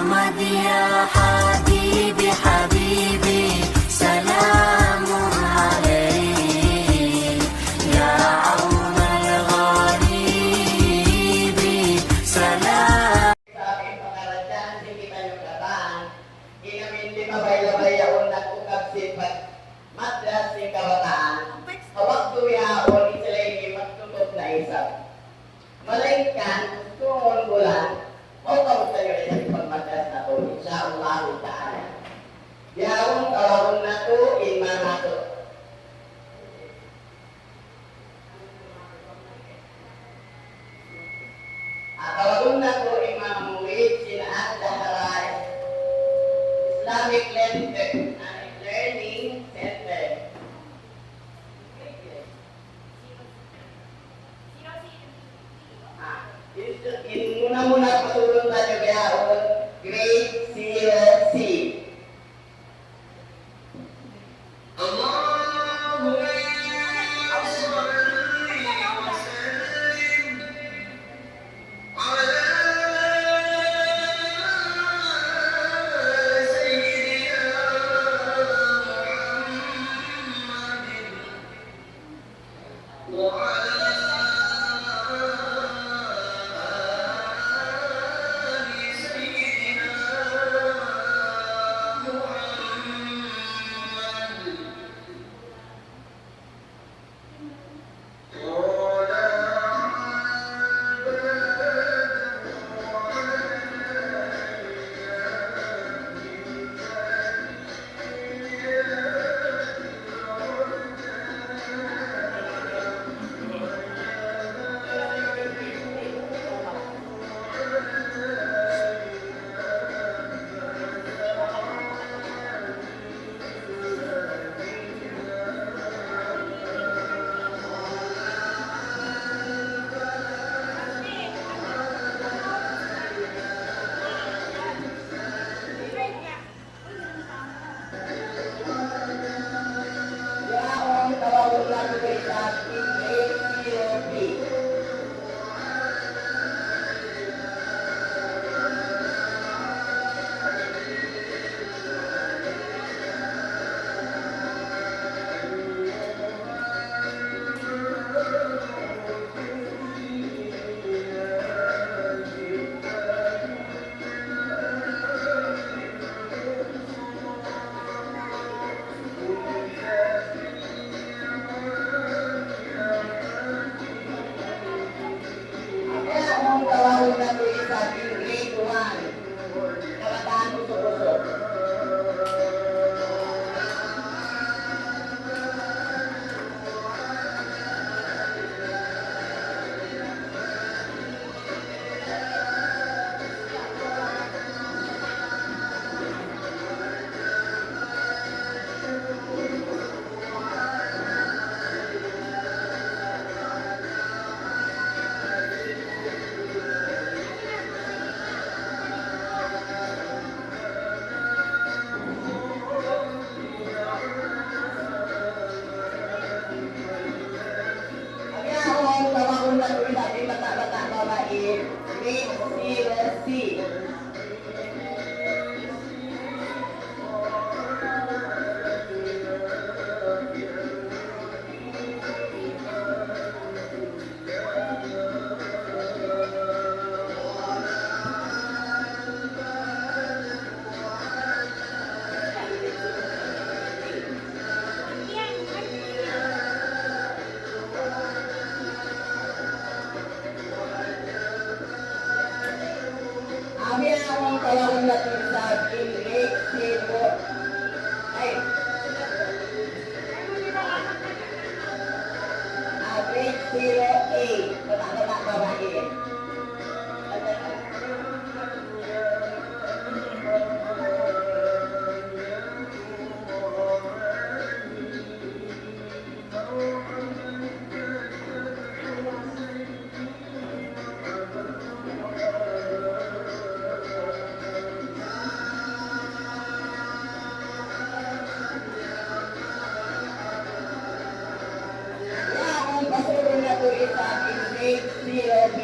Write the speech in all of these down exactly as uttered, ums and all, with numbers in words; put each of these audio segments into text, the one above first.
محمد يا حبيبي حبيبي، سلام عليك يا عون الغريب، سلام. Sa' in pakaradjaan sin kitaniyu katān, in amin limabay-labay yaun nag-ukab sin pagmadras sin kabataan. Ha waktu yaun, in sila ini magtutup na isab. Malaingkan, sungun bulan, mawn kitaniyu isab in pagmadras natu', insya Allahu ta'ala. Yaun, tawagun natu' in mama natu'. Atawa duun na ku Imam Muhyiddin Al-Dahrawi Islamic Learning, Learning Center. Ah, in, in muna-muna pasulun ta niya bihaun, grade zero C. اللهم صل وسلم على سيدنا محمد وعلى آل سيدنا محمد. Bihaun, tawagun natu' in bata'-bata' babai, grade zero C. Bihaun, tawagun natu' isab in grade zero. Ay. Ah, grade zero A. Bata'-bata' babai. Bihaun, pasulun natu' isab in grade zero B.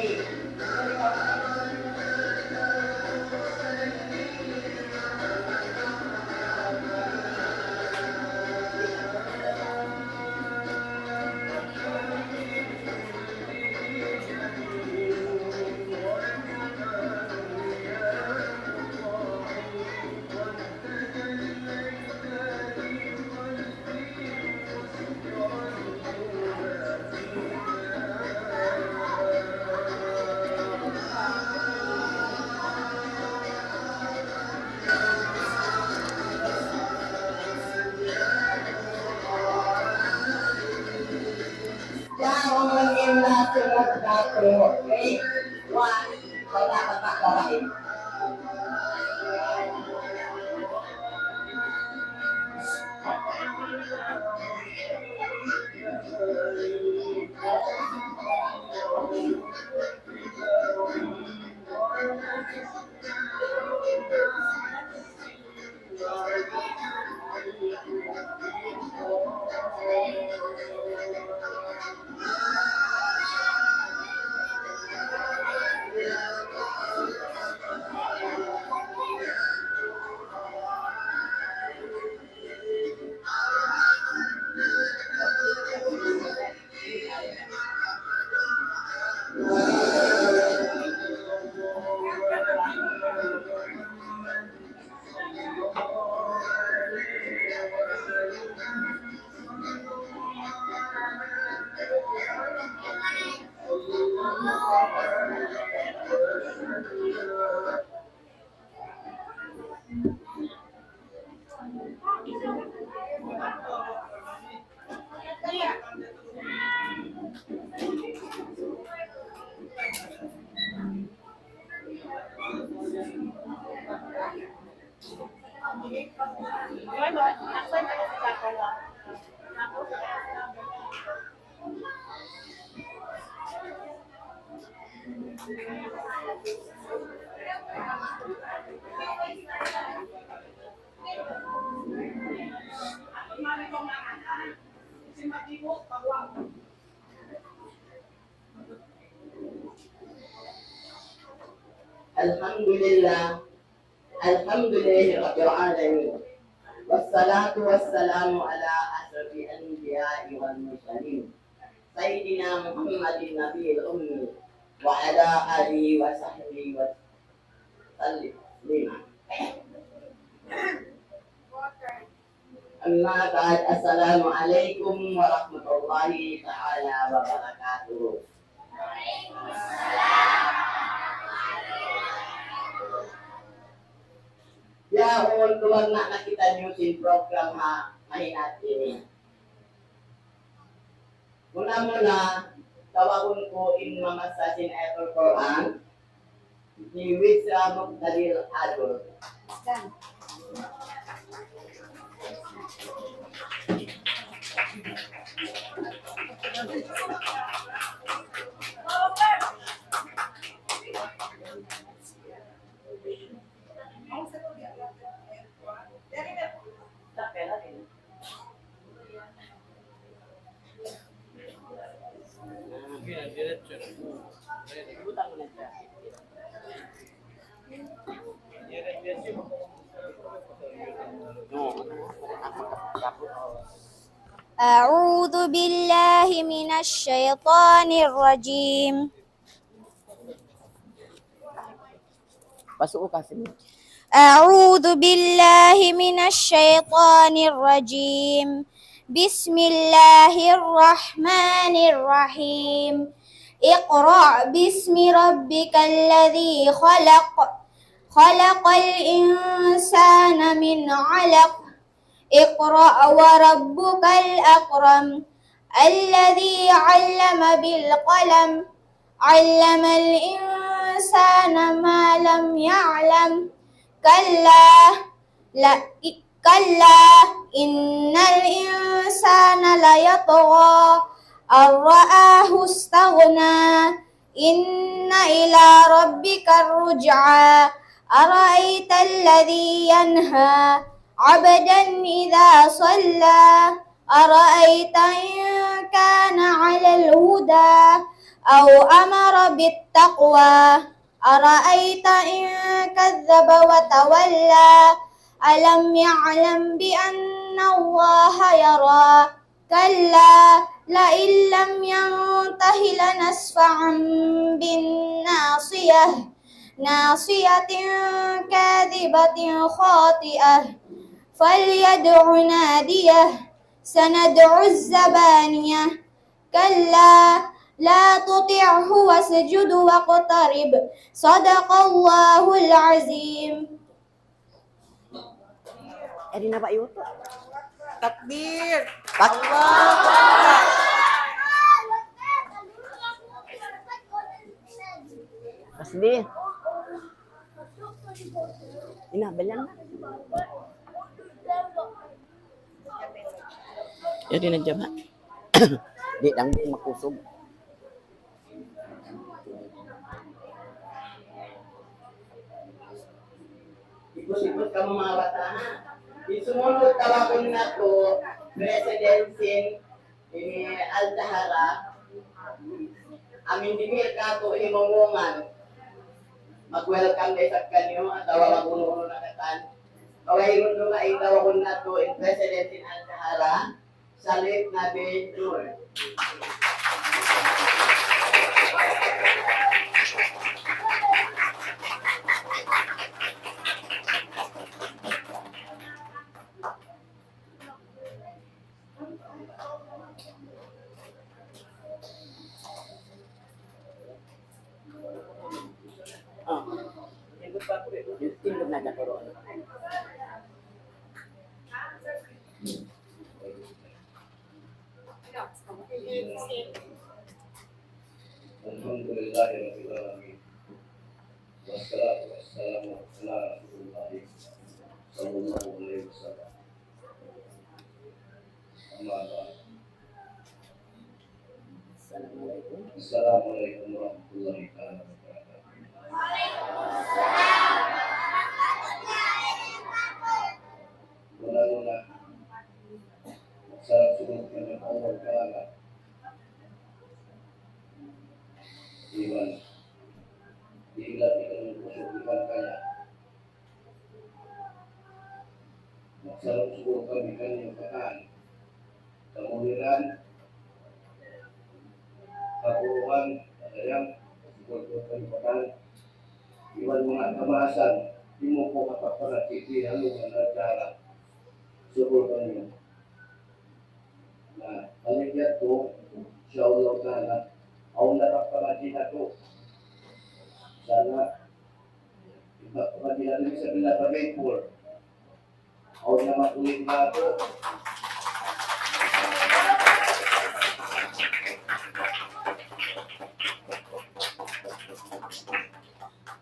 الحمد لله. الحمد لله رب العالمين. والصلاة والسلام على أشرف الأنبياء والمرسلين. سيدنا محمد النبي الأمي وعلى آله وصحبه وسلم تسليما. أما بعد، السلام عليكم ورحمة الله تعالى وبركاته. Yaun, duwa na nakita' niyu sin program ha mahinat ini. Muna-muna, tawagun ku in mamassa sin Ayatul Quran, hi Wisra Muqtadil Adol. أعوذ بالله من الشيطان الرجيم. Pasuk ka sini. أعوذ بالله من الشيطان الرجيم. بسم الله الرحمن الرحيم. اقرأ باسم ربك الذي خلق. خلق الإنسان من علق. اقرأ وربك الأكرم. الذي علم بالقلم. علم الإنسان ما لم يعلم. كلا، لا، كلا إن الإنسان ليطغى أن رآه استغنى. إن إلى ربك الرجعى. أرأيت الذي ينهى عبدا إذا صلى. أرأيت إن كان على الهدى أو أمر بالتقوى. أرأيت إن كذب وتولى. ألم يعلم بأن الله يرى. كلا لئن لم ينته لنسفعا بالناصية. ناصية كاذبة خاطئة. فليدع ناديه. سندع الزبانية. كلا لا تطعه واسجد واقترب. صدق الله العظيم. Eri na ba yun? Takbir. Tak- Allahu Akbar. Tasbih. Ina, balian na. Eri na jaba. Di' lang makusug. Ipus-ipus kamu manga bata', ha? In sumunud tawagun natu', President sin ini Al-Zahra, amin dimihil katu' himumungan. Mag-welcome da isab kaniyu, atawa mag-unu-unu na katan. Kawayruun dumatung, tawagun natu' in President sin Al-Zahra, Salib Nabi Nur. Ah, tindug na ka, turu. الحمد لله رب العالمين. والصلاة والسلام على رسول الله صلى الله عليه وسلم. أما بعد. السلام عليكم. السلام عليكم ورحمة الله تعالى وبركاته. Muna-muna, sarang-sukul kami Allah Ta'ala. Iman. Ila kita mengkusuk Sarang-sukul kami kaniyu katan. Kamuliran, kaguruhan, katan, sukul kami katan. Iban manga kamaasan, timupu' ha pagpangadji' di ha lawm acara. Sukul kami. Na, balik yadtu, insya Allah ta'ala, awn na pagpangadji' natu'. Sana, pagpangadji' natu' ini sa bila pa May four. Awn na makulit natu'.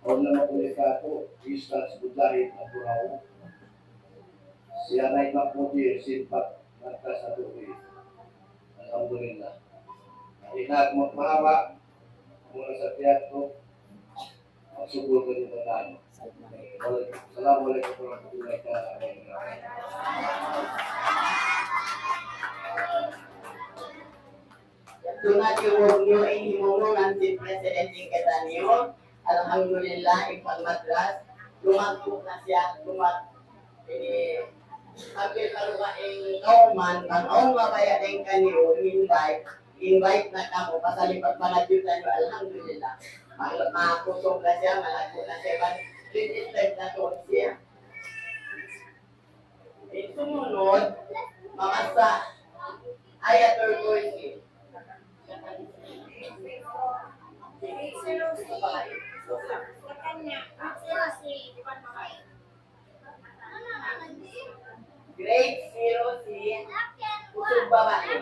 Awn na makulit natu', Ustadz Mujahid Abdurrauf. Siya na in magmudir sin pagmarkas natu' ini. Alhamdulillah. Di' na aku magpahaba', muna sa tiyan ku. Magsukul kami katan. Assalamualaikum warahmatullahi taala wabarakatuh. Yadtu na tiwag niyu in himumungan sin presidente kitaniyu. Alhamdulillah, in pagmarkas, lumaggu' na siya, lumag-, ini, sambil kalu ba in kauman, bang awn mabaya' dayn kaniyu, invite, invite na kamu, pasal in pagpangadji' niyu, alhamdulillah. Mal-, makusug na siya, malaggu' na siya, bang, invite na tuud siya. In sumunud, mamasa Ayatul Kursi. Grade zero C, usug babai.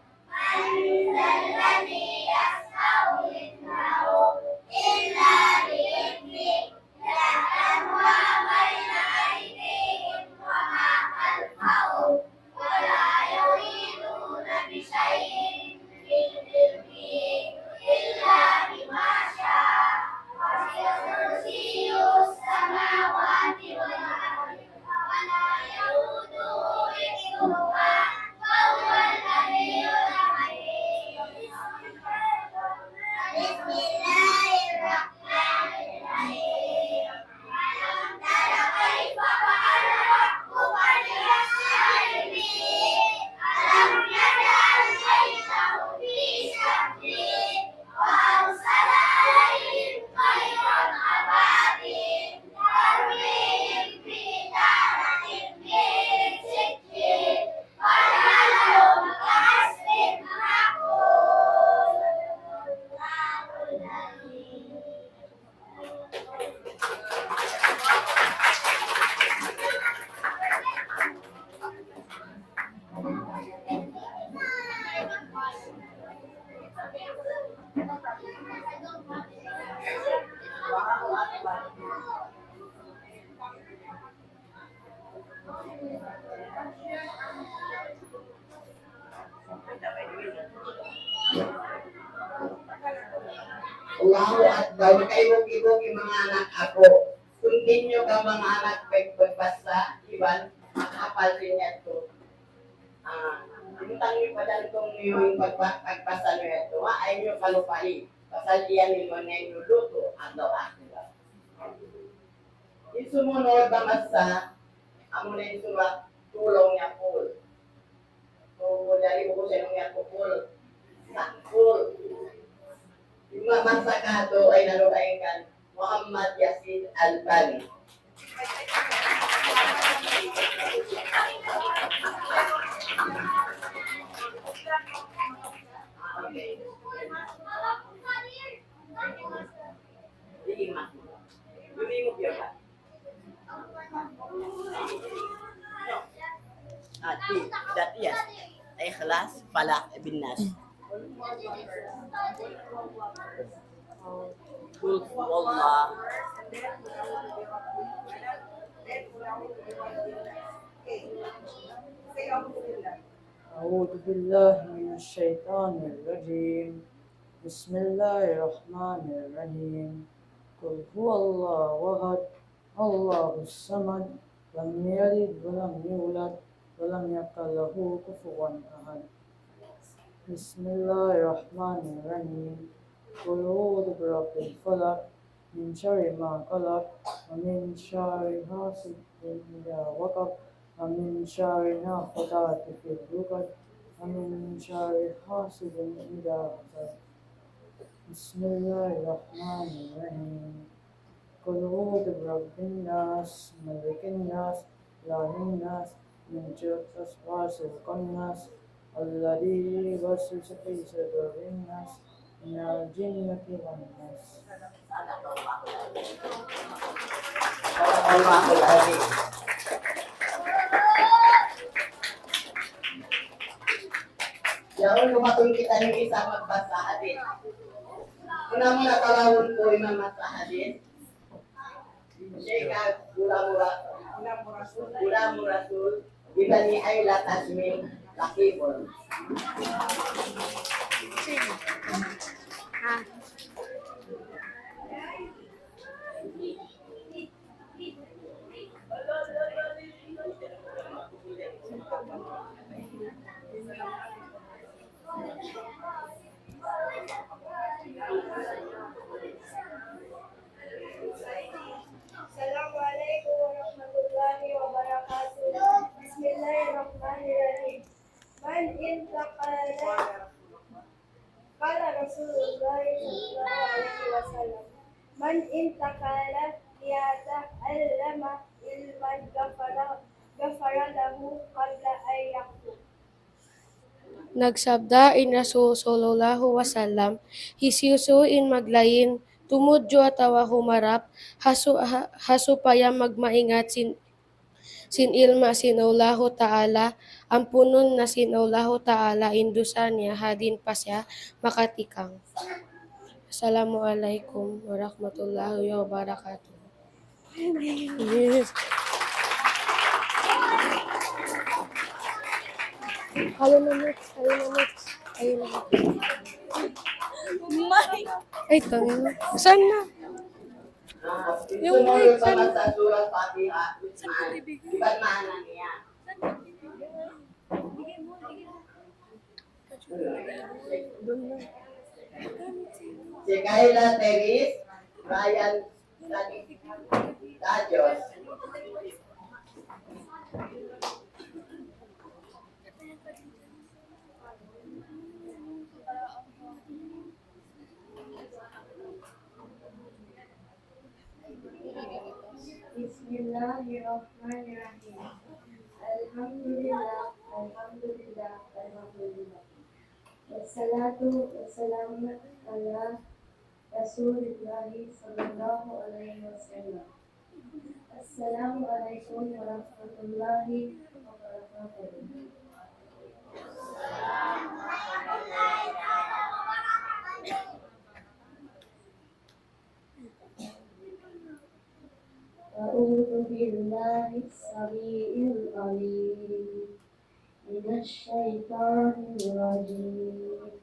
من ذا الذي يشفع عنده إلا بإذنه، يعلم ما بين أيديهم وما خلفهم، ولا يحيطون بشيء من علمه إلا بما شاء، وسع كرسيه السماوات والأرض، ولا يئوده حفظهما، وهو العلي العظيم. بسم الله الرحمن الرحيم. ألم تر كيف فعل ربك بأصحاب الفيل؟ ألم يجعل كيدهم في تضليل، وأرسل عليهم طيرا أبابيل، ترميهم بحجارة من سجيل، فجعلهم كعصف مأكول. Allahu Akbar. Makaibug-ibug in manga anak aku. Continue ka, manga anak, pag-, pagbasa, iban makahapal sin yadtu. Ah, bintang niyu pa, tantu niyu in pagba-, pagbasa niyu yadtu, ha? Ayaw niyu kalupahi. Pasal yan in manenu lutu atawa akhirat. In sumunud mabasa, amuna in surat Tulung Yapul. So, dari buku saya nung Yapul. Yapul. Lima masa katu ay naludaing kan Muhammad Yasin Albani. Okay. Sige, ma. Remove your back. Ah, two. That, yes. Ikhlas, Falaq, bin Nas. Qul huwallah. أعوذ بالله من الشيطان الرجيم. بسم الله الرحمن الرحيم. قل هو الله أحد، الله الصمد، لم يلد ولم يولد، ولم يكن له كفوا أحد. بسم الله الرحمن الرحيم. قل أعوذ برب الفلق، من شر ما خلق، ومن شر غاسق إذا وقب، ومن شر النفاثات في العقد، ومن شر حاسد إذا حسد. بسم الله الرحمن الرحيم. قل أعوذ برب الناس، ملك الناس، إله الناس، من شر الوسواس الخناس، الذي يوسوس في صدور الناس، من الجنة والناس. Sadaqallahul Azim. Yaun, lumatun kita ini sa magbasa hadith. Muna-muna, talawun ku in magbasa hadith. Sheikh Ghulamur Rasul, Ghulamur Rasul, Ibni Ailat Azmin, Lakibul. السلام عليكم ورحمة الله وبركاته. بسم الله الرحمن الرحيم. من انتقل، قال رسول الله صلى الله عليه وسلم: من انتقل ليتعلم علما غفر، غفر له قبل أن يكبر. Nagsabda in Rasul sallallahu alayhi wasallam, hisiyu-siyu in maglain, tumudju atawa humarap, ha su-, ha, ha supaya magmaingat sin, sin ilmu' sin Allahu Ta'ala, ampunun na sin Allahu Ta'ala in dusa niya, ha di' pa siya makatikang. Assalamu alaykum warahmatullahi wabarakatuh. Yes. Ayaw na, next. Ayaw na, next. Ayaw na, next. Ay, tangin. Saan na? Yung mic, saan? Sa Surah Fatiha, iban maana niya. Si Kayla Teris, Ryan Tajos. بسم الله الرحمن الرحيم. الحمد لله، الحمد لله، الحمد لله. والصلاة والسلام على رسول الله صلى الله عليه وسلم. السلام عليكم ورحمة الله وبركاته. أعوذ بالله السميع العليم من الشيطان الرجيم.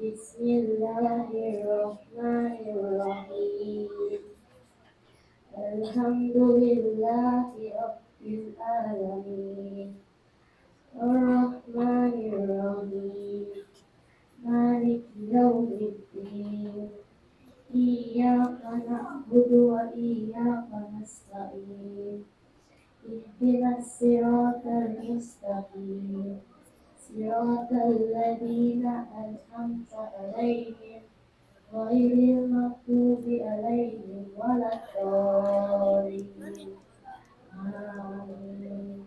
بسم الله الرحمن الرحيم. الحمد لله رب العالمين. الرحمن الرحيم. مالك يوم الدين. إياك نعبد وإياك نستعين. اهدنا الصراط المستقيم. صراط الذين أنعمت عليهم غير المغضوب عليهم ولا الضالين. آمين.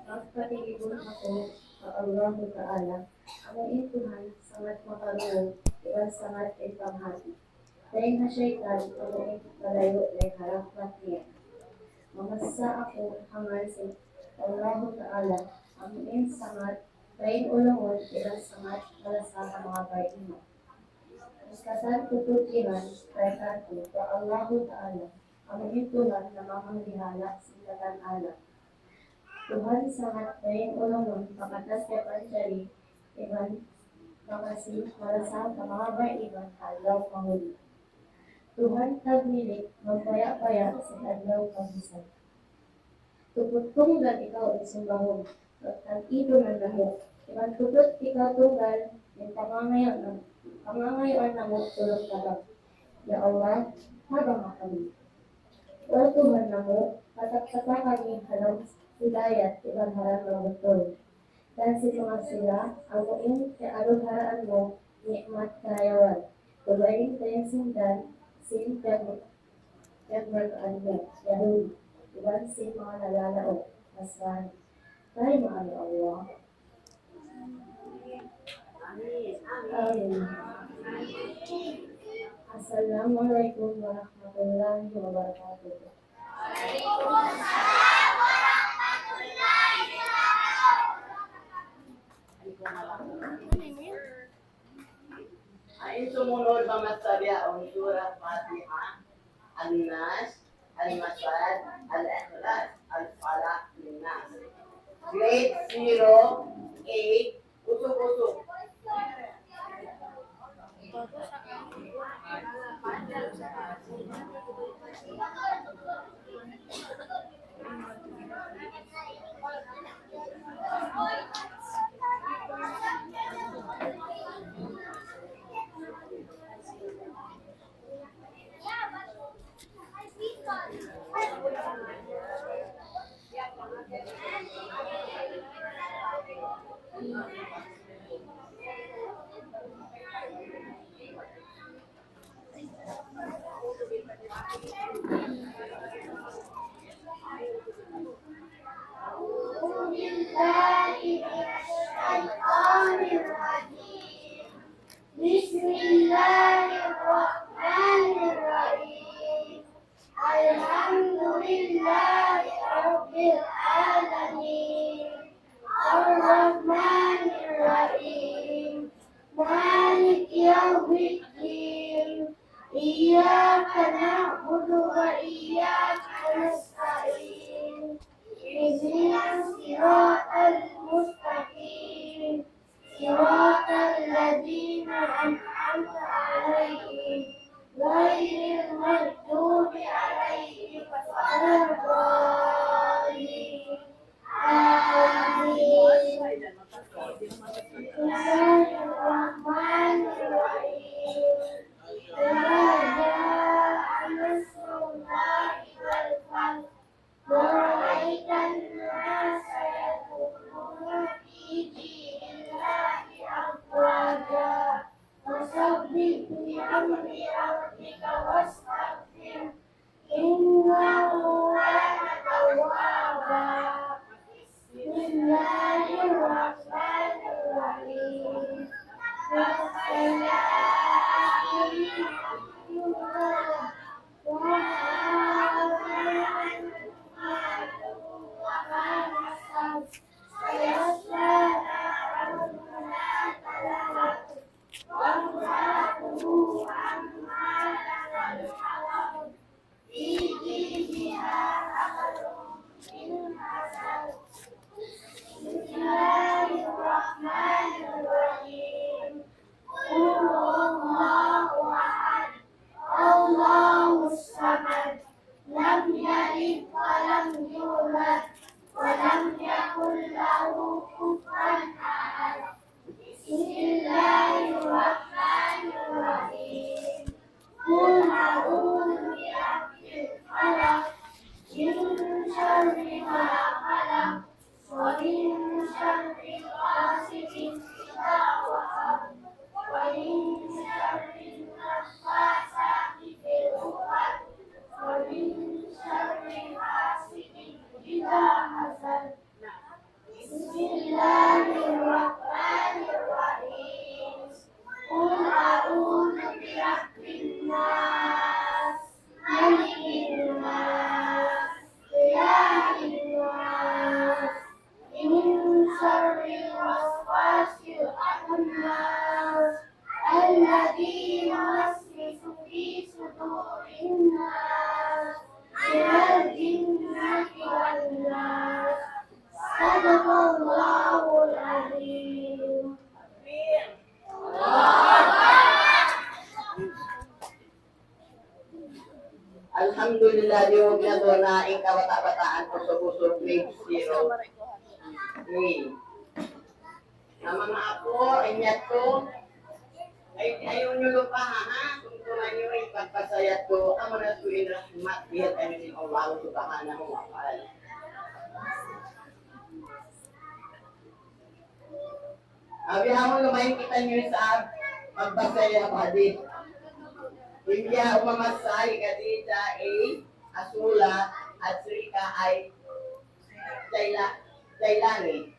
Magpatigibun aku pa Allahu Ta'ala, amu in Tuhan sangat makarungug, iban sangat in panghati. Dayn ha saytan, amu in malayu' dayn ha rahmat niya. Mamassa aku ha ngan sin Allahu Ta'ala, amu in sangat dayn ulungun, iban sangat malasa ha manga baiman. Ikatan ku putihan, kaitan ku pa Allahu Ta'ala, amu in Tuhan na mamangrihala sin katan alam. Tuhan sangat dayn ulungun pa katan tiyapan jari, iban makasi malasa pa manga baiman ha adlaw mahuli. Tuhan tagmilik magbaya'-baya' sin adlaw kabusan. Tuput tunggal ikaw in simbahun, tag-idunan namu', iban tuput ikaw tunggal in pangangayuan namu', pangangayuan namu' tulung-tabang. Ya Allah, tabanga kami. O Tuhan namu', pataptapa kami ha lawm hidayat iban ha lawm mabutul. Dayn sin manga sila, amu in kiyaluharaan mu ni'mat kahayawan. Tubayin dayn sin dan sin piyag-, piyagmurkaan mu, Yahudi, iban sin manga nalalaung, Nasrani. Taymaun, ya Allah. Amin. Amin. Assalamu alaykum warahmatullahi wabarakatuh. In sumunud, mamassa bihaun Surah Fatiha, An-Nas, Al-Masad, Al-Ikhlas, Al-Falaq, An-Nas. Grade zero eight, usug-usug. أعوذ بالله من الشيطان الرجيم. بسم الله الرحمن الرحيم. الحمد لله رب العالمين. الرحمن الرحيم. مالك يوم الدين. إياك نعبد وإياك نستعين. اهدنا الصراط المستقيم. صراط الذين أنعمت عليهم غير المغضوب عليهم ولا الضالين. آمين. بسم الله الرحمن الرحيم. إذا جاء نصر الله والفتح ورأيت الناس يدخلون في دين الله أفواجا فسبح بحمد الناس من الجنة والناس. صدق الله العظيم. Alhamdulillah, diyungug natu' na in kabata'-bataan kusug-kusug grade zero. Hey. Na manga apu', in yadtu, ay, ayaw niyu lupaha, ha? Tumtuman niyu in pagbasa yadtu, amuna tuud in rahmat, biya' kami sin Allah Subhanahu wa Ta'ala. Abi, amu na, mayan kitaniyu isab magbasa sin hadith. In biya' umamasa hi Khadija A. Asula, Asrika ay Jaila-, Jailani.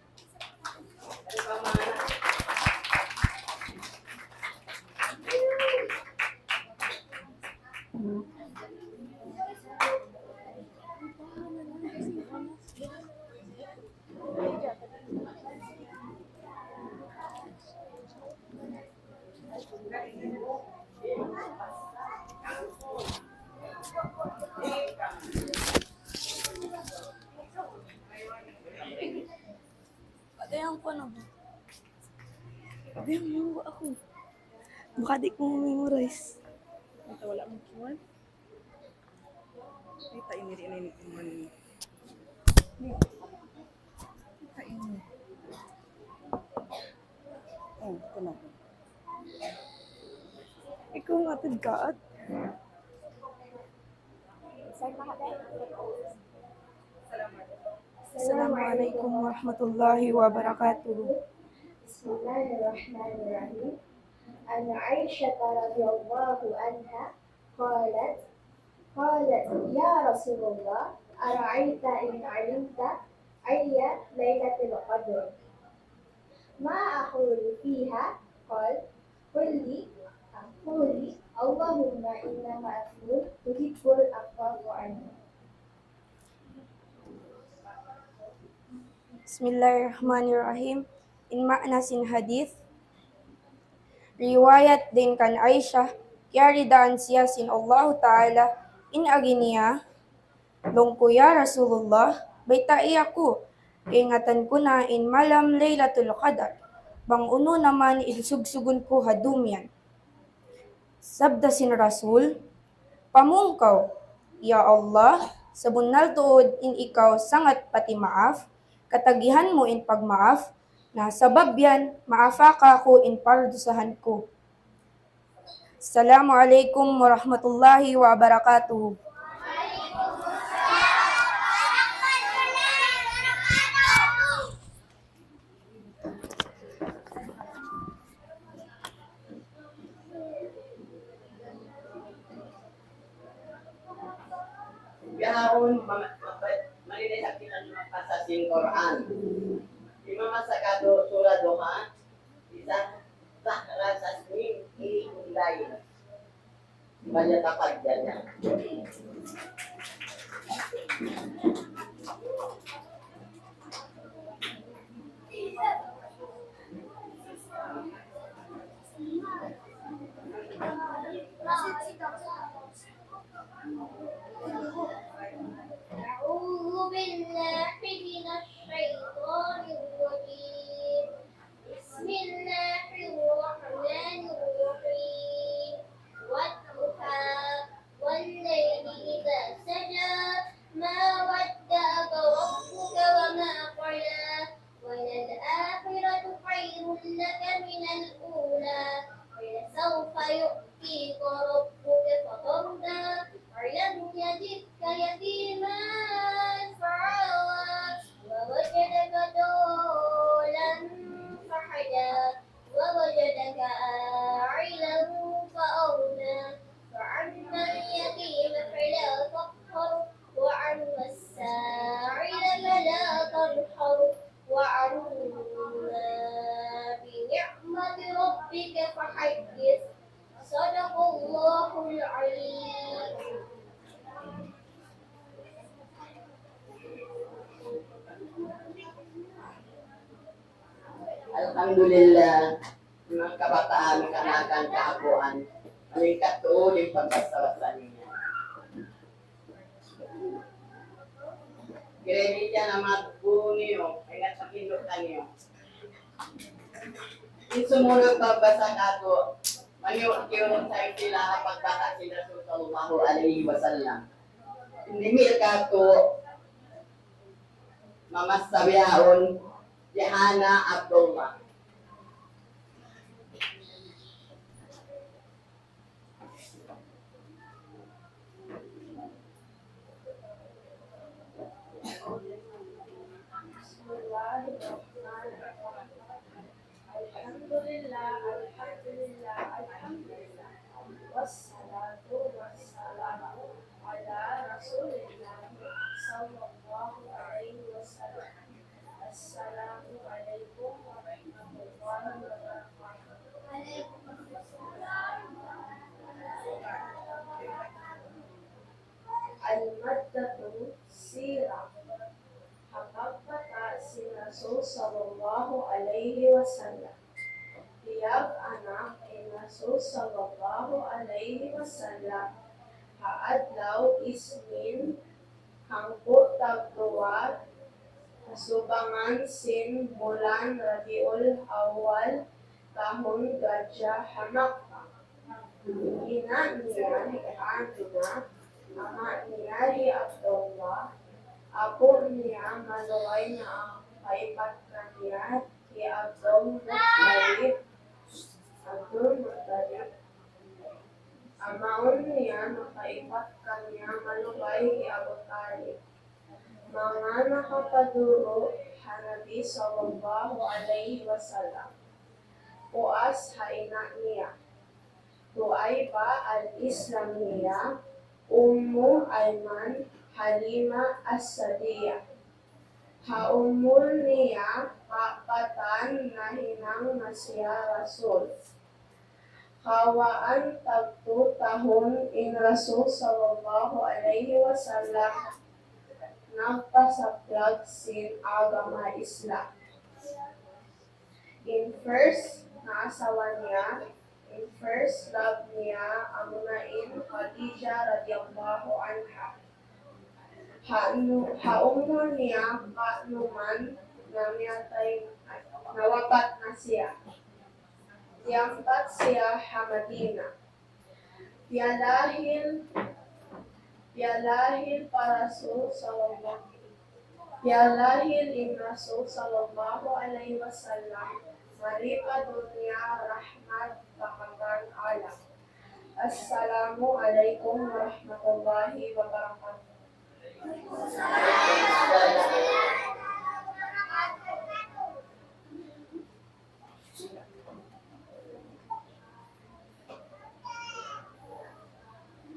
Patayan ko na ba? Patayan mo ako. Baka di ko memorize. Ito, wala mong kiwan. Kita ini, ini, ini, ini. Kita ini. Oh, ito na. Ikaw nga, tigkaat. السلام عليكم ورحمة الله وبركاته. بسم الله الرحمن الرحيم. عن عائشة رضي الله عنها قالت: قالت: يا رسول الله، أرأيت إن علمت أي ليلة القدر، ما أقول فيها؟ قال: قل لي، قولي: اللهم إنك عفو تحب العفو فاعف عني. Bismillahirrahmanirrahim. In maana sin hadith, riwayat dayn kan Aisha, kiyaridaan siya sin Allahu Ta'ala, in agi niya, laung ku, "Ya Rasulullah, baytai aku, kaingatan ku na in malam Laylatul Qadar, bang unu na man in sugsugun ku ha dum yan." Sabda sin Rasul, "Pamung kaw, ya Allah, sabunnal tuud in ikaw sangat pati maaf, katagihan mu in pagmaaf, na sabab yan, maafa kaku' in pardusahan ku." Assalamu alaykum warahmatullahi wabarakatuh. Yaun, ma-, ma-, malinay sa kita magbasa sin Qur'an. Di' mamasa katu' Surah Duha, isa, Zahra Tasnim, Ili Kundayin. Banyak apa dia? أعوذ بالله من الشيطان الرجيم. بسم الله الرحمن الرحيم. والضحى. والليل إذا سجى. ما ودعك ربك وما قلى. وللآخرة خير لك من الأولى. ولسوف يعطيك ربك فترضى. ألم يجدك يتيما فآوى. ووجدك ضالا فهدى. ووجدك عائلا فأغنى. فأما اليتيم فلا تقهر. وأما السائل فلا تنهر. وأما بنعمة ربك فحدث. صدق الله العظيم. Alhamdulillah, manga kabataan, kaanakan, kaapuan. Ikaw, in pagbasa-basa niya. Credit yan ha magbu niyu, ingat sa pindot kaniyu. In sumunud pagbasa katu', maniyu-tiyu sa sila ha pagbata' sin Rasul sallallahu alayhi wasallam. Ini katu', mamassa bihaun, hi Hana Abdullah. بسم الله الرحمن الرحيم. الحمد لله، الحمد لله، الحمد لله. والصلاة والسلام على رسول الله صلى الله عليه وسلم. السلام عليكم ورحمة الله وبركاته. المادة سيرة. Ha pagbata' sin Rasul sallallahu alayhi wasallam. Piyag-anak in Rasul sallallahu alayhi wasallam ha adlaw Isnin, hangpu' tagduwa, ha subangan sin bulan Rabiul Awwal, tahun Gajah ha Makkah. Ina' niya hi Aminah, ama' niya hi Abdullah, apu' niya malugay nakaipat kaniya hi Abdul Muttalib, Abdul Muttalib. Amaun niya nakaipat kaniya malugay hi Abu Talib. Manga nakapaduru' ha Nabi sallallahu alayhi wasallam. Puas ha ina' niya. Thuwayba al-Islamiyya, Ummu Ayman, Halima as-Sa'diyya. Ha umul niya kaapatan nahinang na siya Rasul. Kawhaan tagtu tahun in Rasul sallallahu alayhi wasallam nagpasaplag sin agama Islam. In first na asawa niya, in first love niya, amuna in Khadijah radiyallahu anha. Ha, nu, ha umul niya kanuman, namiyatay, nawapat na siya. Diyampat siya ha Madina. Piyalahil, piyalahil pa Rasul sallallahu, piyalahil in Rasul sallallahu alayhi wasallam mari pa dunya rahmat pa hangkan alam. Assalamu alaykum warahmatullahi wabarakatuh.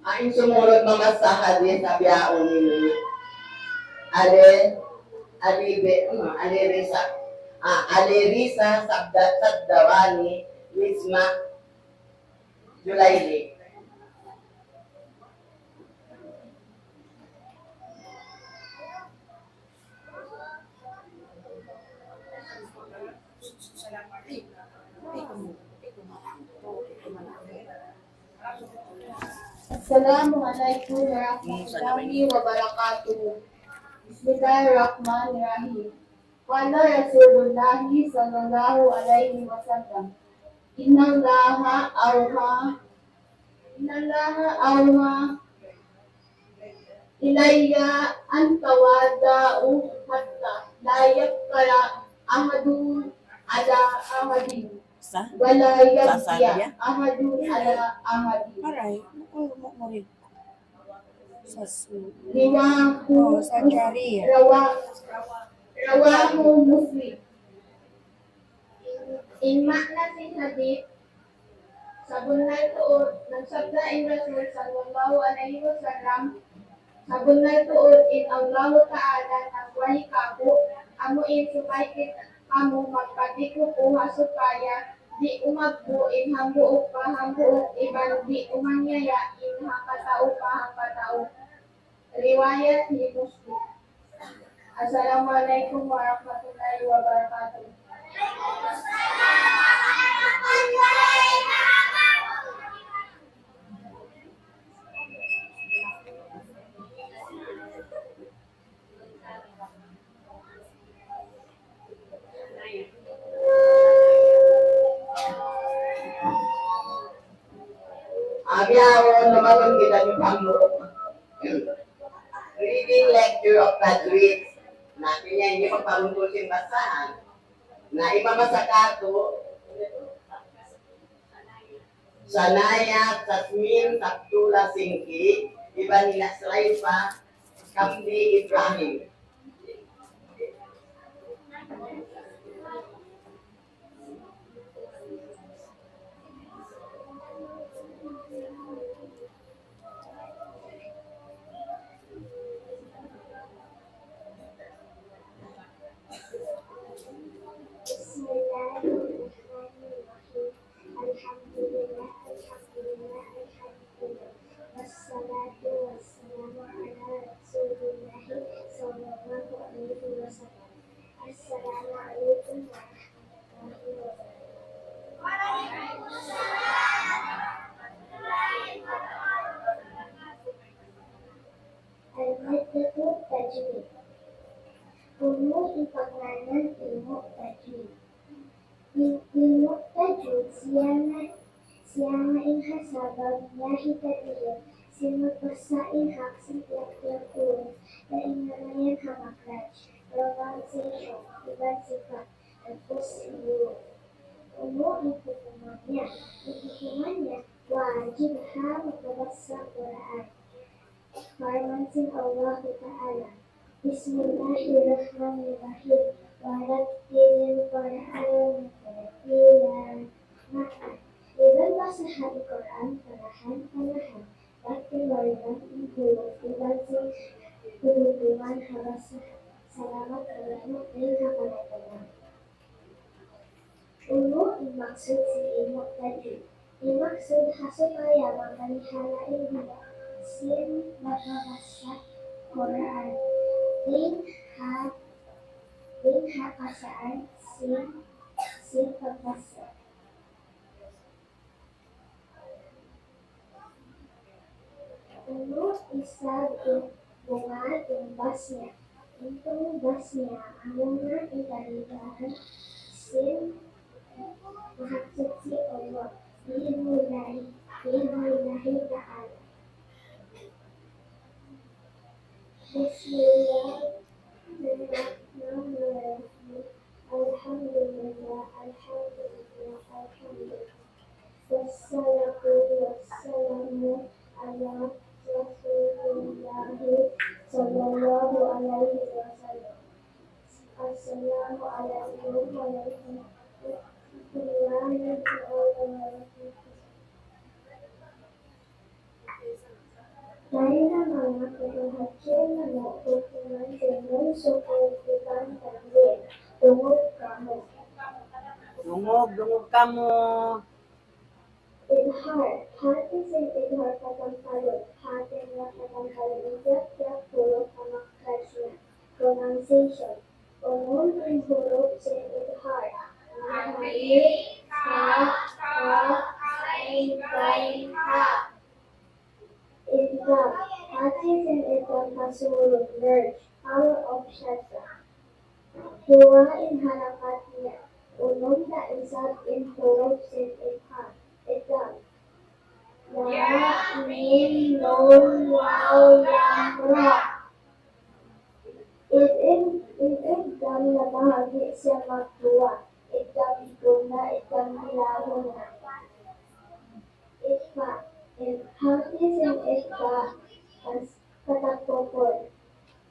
Amu in sumunud mamassa hadith ha bihaun ini. Ali, Ali be, hmm, Ali Risa. Ah, Ali Risa Sabda, Sabdawani, Wisma, Julayli. السلام عليكم ورحمة الله وبركاته. بسم الله الرحمن الرحيم. قال رسول الله صلى الله عليه وسلم: إن الله أوحى إن الله أوحى إلي أن تواضعوا حتى لا يفخر أحد على أحد ولا يبغي أحد على أحد. رواه، رواه مسلم. In maana sin hadith, sabunnal tuud, nagsabda in Rasul sallallahu alayhi wasallam, sabunnal tuud in Allahu Ta'ala nagwahi kāku', amu in supaya kamu magpatikupu ha supaya di' umagbu' in hambuuk pa hambuuk iban di' umaniyaya in hangkatau pa hangkatau. Riwayat hi Muslim. Assalamu alaykum warahmatullahi wabarakatuh. Reading lecture of Tajweed. Na, kaniya ini magparungkul sin basahan. Na, imabasa kātu', Sanaya Jasmine Sabtullah Singki, iban hi Nasraifa Kamdi Ibrahim. بسم الله الرحمن الرحيم. الحمد لله، الحمد لله، الحمد لله. والصلاة والسلام على رسول الله صلى الله عليه وسلم. السلام عليكم ورحمة الله وبركاته. المادة التجويد. Unu in pagngānan ilmu' tajwid? In ilmu' tajwid, siya na, siya na in ha sabab niya hikadihil sin magbasa in hak sin tiyap-tiyap huruf, dayn ha mayan ha makhraj, pronunciation, iban sipat, tapus sin huruf. Unu in hukuman niya? In hukuman niya, wajib ha magbabasa Qur'an. Parman sin Allahu Ta'ala, بسم الله الرحمن الرحيم. ورتل القرآن ترتيلا. Maana, iban basaha in Qur'an parahan-parahan. Pagtiwalian in huruf iban sin tudutuman ha basaha. Salamat kaniyu dayn ha panagnaan. Unu in maksud sin ilmu' tajwid? In maksud ha supaya mapalihala in biya' sin magbabasa Qur'an. Dayn ha, dayn ha kasaan sin, sin pagbasa. Unu isab in bunga in bas niya? In bas niya, amuna in kaligaran sin Mahasuchi Allah. بإذن الله، بإذن الله تعالى. بسم الله الرحمن الرحيم. الحمد لله، الحمد لله، الحمد لله. والصلاة والسلام على رسول الله صلى الله عليه وسلم. السلام عليكم ورحمة الله تعالى وبركاته. Dayn ha manga paghahayan namu' hukuman sin nun sukul iban tanwin. Dungug kamu. Dungug, dungug kamu. Idhar. Hati sin idhar patampalun. Hati niya patampalun in tiyap-tiyap huruf ha makhraj niya. Pronunciation. Unu in huruf sin idhar? Alif, ha, kha, ain, ghain, ha. Idgham. Hati sin idgham ha surun, merge, power of shadda. Duwa in harakat niya. Unum da isab in huruf sin idgham? Idgham. Ya, mim, nun, waw, lam, ra. In, in, in idgham nabahagi' siya magduwa. Idgham ghunna, idgham bila ghunna. Ikhfa. In hati sin ikhfa, kas-, katakupan.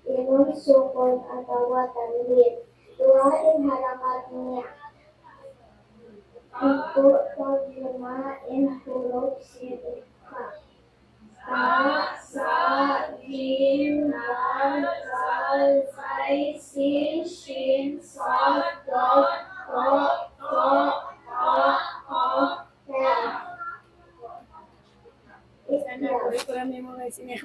In nun sukun atawa tanwin. Duwa in harakat niya. Hambuuk pa lima in huruf sin ikhfa. Ta, sa, jim, dal, zal, zay, sin, shin, sad, dad, ta, sa, ta, ka, kaf. Sana ko, ikaw ang memorize niya.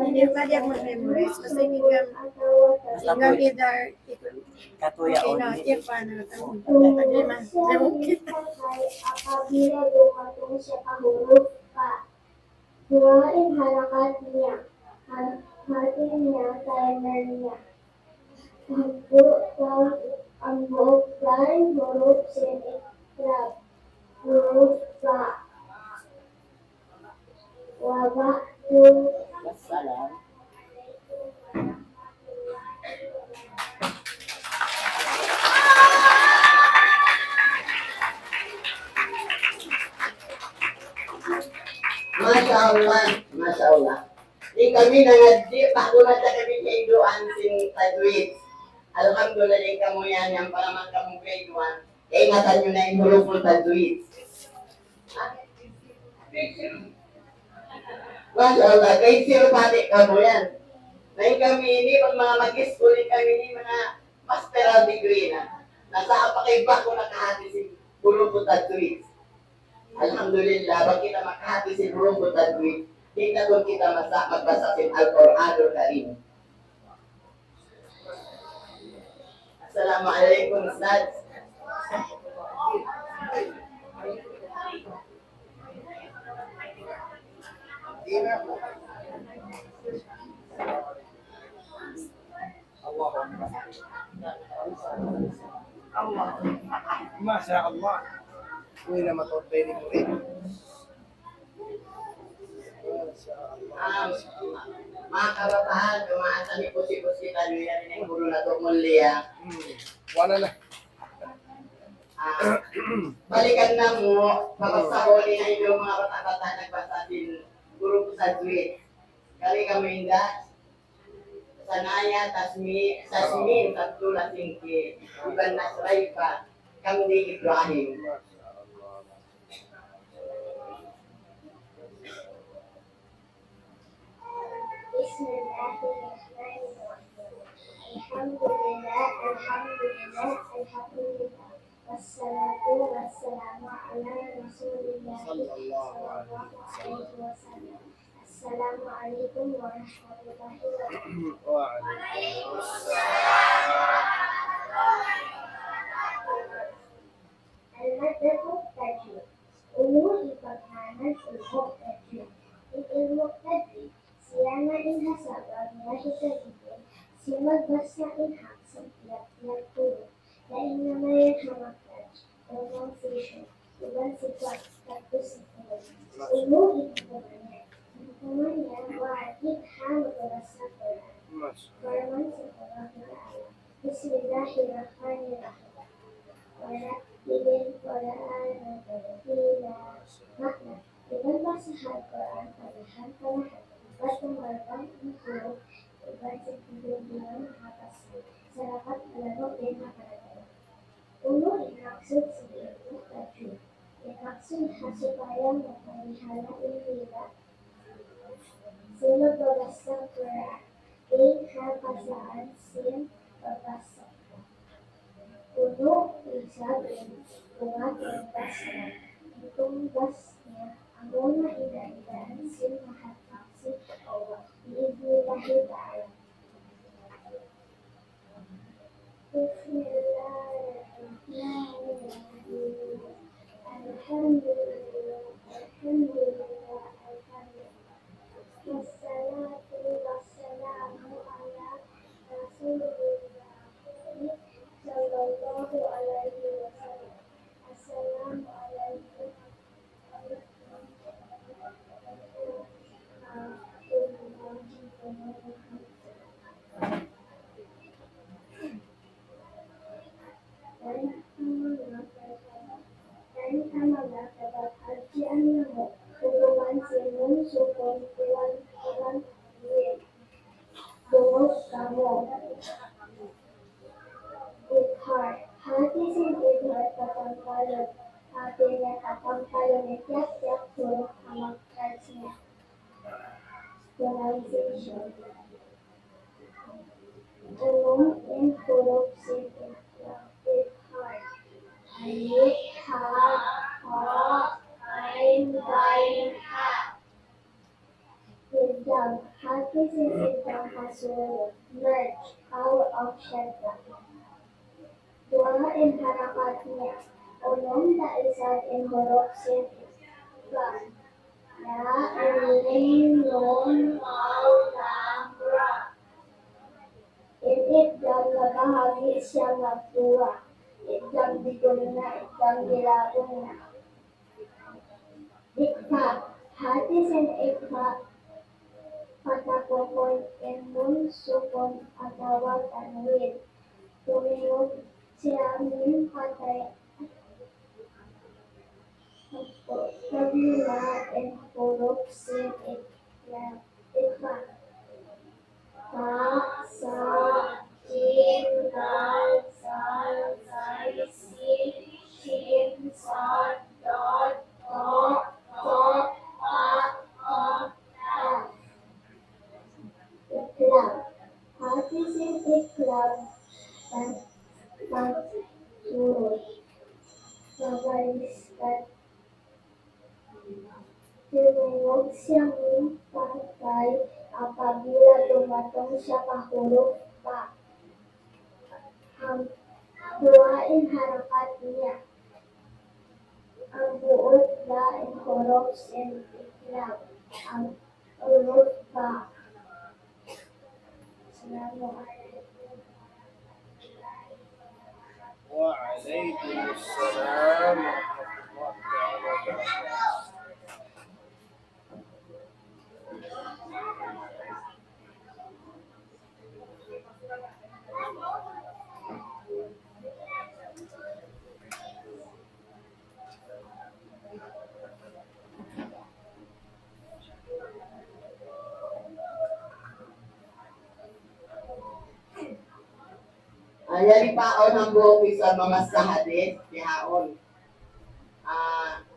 Hindi pa diyan mag-memorize. Basta hindi ka, hindi ka either, ikaw. Katuya. Okay, no, only. Iya pa, no, tama. Problema. Okay. Apabila dumatung siya pa huruf pa. Duwa in harakat niya. Har-, hati niya, timer niya. Hambuuk pa, hambuuk pa in huruf sin i'rab. Huruf pa. وبعد. السلام. Masha Allah, masha Allah. Di' kami nangadji', ba'gu na ta kami kaiduan sin tajwid. Alhamdulillah, di' kamu yan, yan pa naman kamu kaiduan. Kaingatan niyu na in huruful tajwid. Masha Allah, kay Sir Pati kamu yan. Na in kami ini, pag manga mag-school in kami ini, manga master degree na. Nasa apa kay ba'gu nakahati sin huruful tajwid. Alhamdulillah, bang kita makahati sin huruful tajwid, di' na tuud kita masa magbasa sin Al-Qur'anul Karim. Assalamu alaykum, Ustadz. Allahu Akbar. Allah. Masha Allah. Uy, na matuod ini murid. Masha Allah. Ah, manga kabataan, dumaasa ni pusi-pusi taniyu yan, in guru natu' mulia. Hmm. Wala na. Ah, balikan namu', pabasahun niyu na in manga bata'-bata' nagbasa sin huruful tajwid. Kari kamu inda, Sanaya Tasmi, Tasmin Abdullah Singki, iban Nasraifa Kamdi Ibrahim. بسم الله الرحمن الرحيم. الحمد لله، الحمد لله، الحمد لله. والصلاة والسلام على رسول الله صلى الله عليه وسلم. السلام عليكم ورحمة الله وبركاته. وعليكم السلام ورحمة الله وبركاته. المادة التجويد. Unu in pagngānan ilmu' tajwid? In ilmu' tajwid, siya na in ha sabab niya hikahitung sin magbasa in hak sin tiyap-tiyap huruf, laung niya mayan ha makhraj, pronunciation, iban sin pagtapus sin huruf. Unu in hukuman niya? In hukuman niya, wajib ha magbasa Qur'an. Parman sin Allah Ta'ala, بسم الله الرحمن الرحيم. ورتل القرآن ترتيلا. Makna, iban basaha in Qur'an panahan-panahan, bat marbang in huruf, iban sin pagdunduman ha basa, sarakat lanu' dayn ha paradalan. Unu in maksud sin ilmu' tajwid? In maksud ha supaya maparihala in hila' sin magbabasa Qur'an, dayn ha kasaan sin pagbasa. Unu isab in buwat in basmala? In tumbas niya, amuna in kaidaan sin mahapal sin Allah, bi'idhnillahi ta'ala. بسم الله الرحمن الرحيم. الحمد لله، الحمد لله، الحمد لله. والصلاة والسلام على رسول الله صلى الله عليه وسلم. السلام عليكم. Dayn ha manga sabab hadjian namu', hukuman sin nun sukun iban, iban dungug kamu. Idhar. Hati sin idhar kapangkalun. Hati niya kapangkalun in tiyap-tiyap huruf ha makhraj niya. Pronunciation. Umum in huruf sin idhar. Alif, ha, ha, ain, ghain, ha. Idgham. Hati sin idgham ha sūrut. Merge. Power of shadda. Duwa in harakat niya. Unum da isab in huruf sin idgham. Ya, mim, nun, waw, lam, ra. In idgham nabahagi' siya magduwa. Idgham bi ghunna, idgham bi la ghunna. Ikhfa. Hati sin ikhfa, patapukun in mun sukun atawa tanwin. Tumingug siya min patay. Taglima in huruf sin ikhfa. Ikhfa. Ta, sa, jim, dal, zal, zay, sin, shin, sad, dad, ta, ta, ta, ta, ta. Iqlab. Hati sin iqlab, pag-, pagsurut. Mabaliskad. Tumingug siya min patay apabila dumatung siya pa huruf ba. Ham-, duwa in harakat niya. Hambuuk da in huruf sin iqlab. Ham-, huruf ba. Assalamu alaykum warahmatullahi wabarakatuh. وعليكم السلام ورحمة الله تعالى وبركاته. Ah, yari pa awn hambuuk isab mamassa hadith, bihaun. Ah,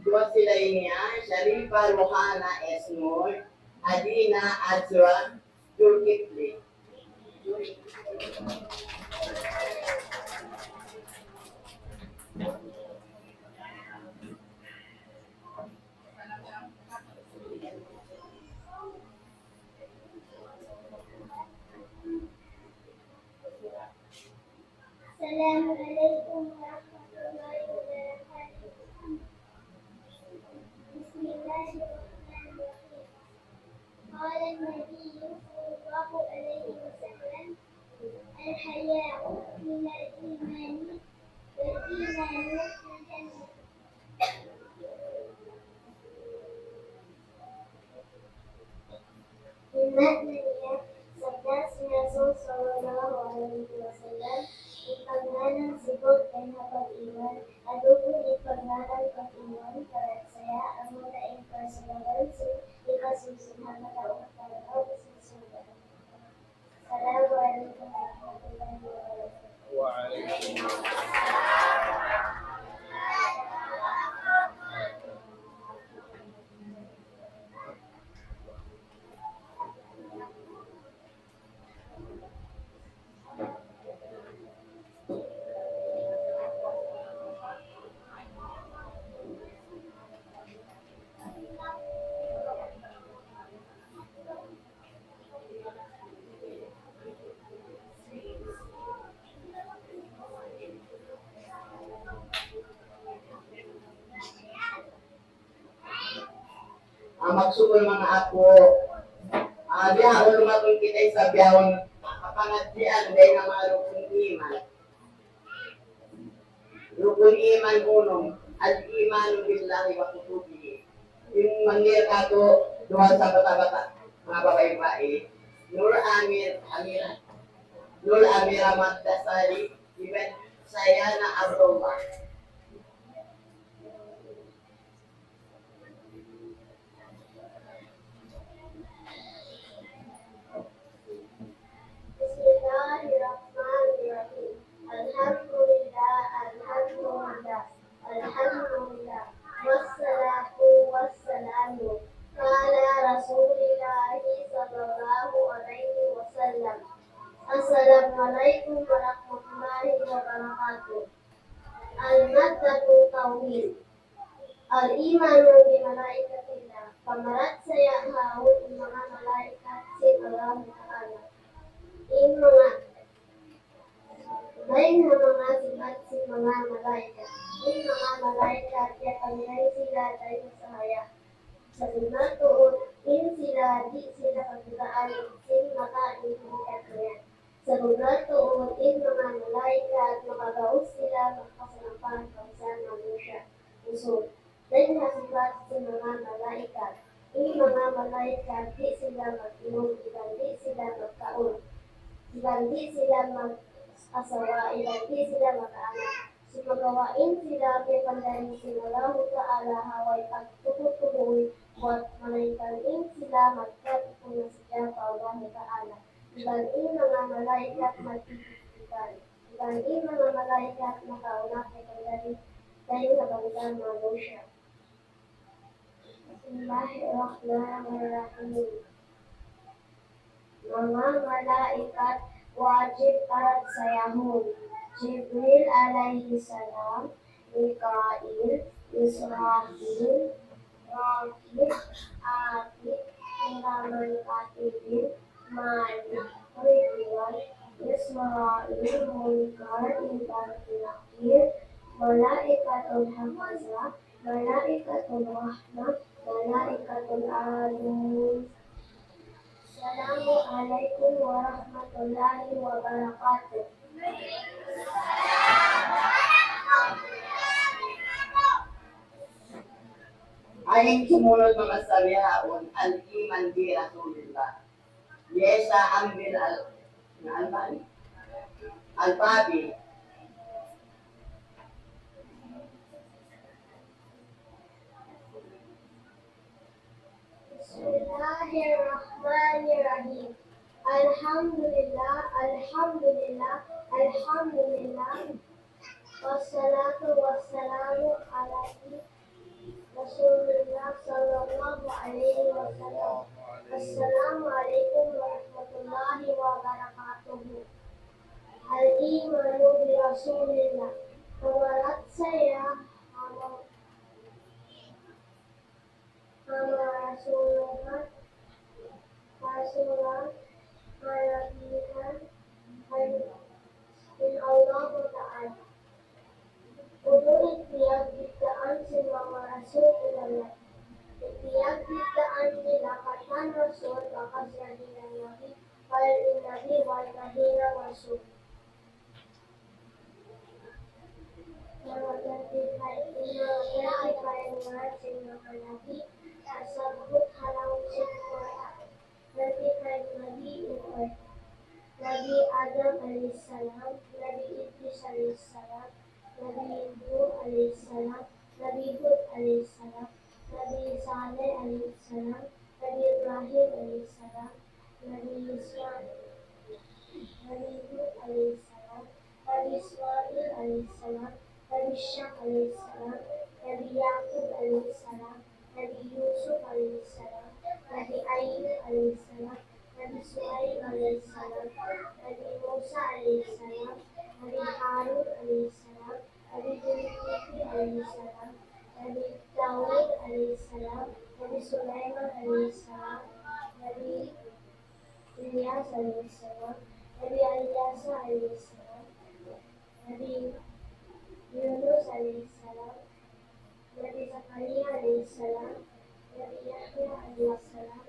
duwa sila ini, ah, Sharifa Ruhana S. Nur, Adina Azra Zulkifli. السلام عليكم ورحمة الله وبركاته. بسم الله الرحمن الرحيم. قال النبي صلى الله عليه وسلم: الحياء من الإيمان، والإيمان من الجنة. In maana niya, sabda sin Rasul sallallahu alayhi wasallam, in pagngānan sibuk dayn ha pag-iman, adapun in pagngānan pag-iman, pangarasaya, amuna in kasabab sin hikasūd sin hangkatau ha pagkaun sin surga'. Assalamu alaykum warahmatullahi wabarakatuh. وعليكم السلام. Ah, magsukul manga apu'. Ah, bihaun lumatun kita isab bihaun kapangadjian dayn ha manga rukun iman. Rukun iman unum, الإيمان بالله وكتبه. In manggil katu' duwa sabata-bata, manga babai-babai. Nur Amir, Amira. Nur Amira Magdasari, iban Sayana Abdullah. بسم الله الرحمن الرحيم. الحمد لله، الحمد لله، الحمد لله، والصلاة والسلام على رسول الله صلى الله عليه وسلم. السلام عليكم ورحمة الله وبركاته. المادة التوحيد. الإيمان بملائكة الله. Pamarachaya ha manga malaikat sin Allahu Ta'ala. In manga, dayn ha manga sipat sin manga malaikat. In manga malaikat, kiyapangilan sila dayn ha sahaya. Sabunnal tuud, in sila di' sila kakitaan sin mata in hakikat niya. Sabunnal tuud, in manga malaikat makagaus sila magpasalamat pa bisan manusiya'. Usug. Dayn ha sipat sin manga malaikat. In manga malaikat di' sila mag-inum, iban di' sila magkaun, iban di' sila mag-asawa, iban di' sila mag-anak. Sumagawa' in sila piyapandari sin Allahu Ta'ala ha way pagtubu-tubu buwat, malayngkan in sila magkapun na sadja pa Allahu Ta'ala. Iban in manga malaikat magtitipan. Iban in manga malaikat makauna piyapandari dayn ha banda manusiya'. Bismillahirrahmanirrahim. Manga malaikat wajib parachayahun: Jibril alayhi salam, Mikail, Israfil, Raqib, Atid, Kiraman Katibin, Malik, Ridwan, Israil, Munkar, iban Nakir, Malaikatul Hafazah, Malaikatur Rahmah, Malaikatul Adab. Assalamu alaykum warahmatullahi wabarakatuh. Amu in sumunud manga sariyaun, al-iman bi Rasulillah. Yes, ambil al-, al-, al-babi. بسم الله الرحمن الرحيم. الحمد لله، الحمد لله، الحمد لله. والصلاة والسلام على رسول الله صلى الله عليه وسلم. السلام عليكم ورحمة الله وبركاته. الإيمان برسول الله. Parachaya ha manga Rasulullah, Rasulullah, ha Nabi, ha, ha, in Allah Ta'ala. Unu in piyagbiddaan sin manga Rasul iban Nabi? In piyagbiddaan nila katan Rasul bakas nahinang Nabi, bal in Nabi way nahinang Rasul. Manga twenty-five, manga twenty-five ngan sin manga nabi nasabbut ha lawm sin Qur'an. Twenty-five nabi in order: Nabi Adam alayhi salam, Nabi Idris alayhi salam, Nabi Nuh alayhi salam, Nabi Hud alayhi salam, Nabi Saleh alayhi salam, Nabi Ibrahim alayhi salam, Nabi Ismail, Nabi Lut alayhi salam, Nabi Ismail alayhi salam, Nabi Ishaq alayhi salam, Nabi Yaqub alayhi salam, Nabi Yusuf alayhi salam, Nabi Ayyub alayhi salam, Nabi Shu'aib alayhi salam, Nabi Musa alayhi salam, Nabi Harun alayhi salam, Nabi Zulkifli alayhi salam, Nabi Dawud alayhi salam, Nabi Sulaiman alayhi salam, Nabi Ilyas alayhi salam, Nabi Ilyasa alayhi salam, Nabi Yunus alayhi salam, Nabi Zakariya alayhi salam, Nabi Yahya alayhi salam,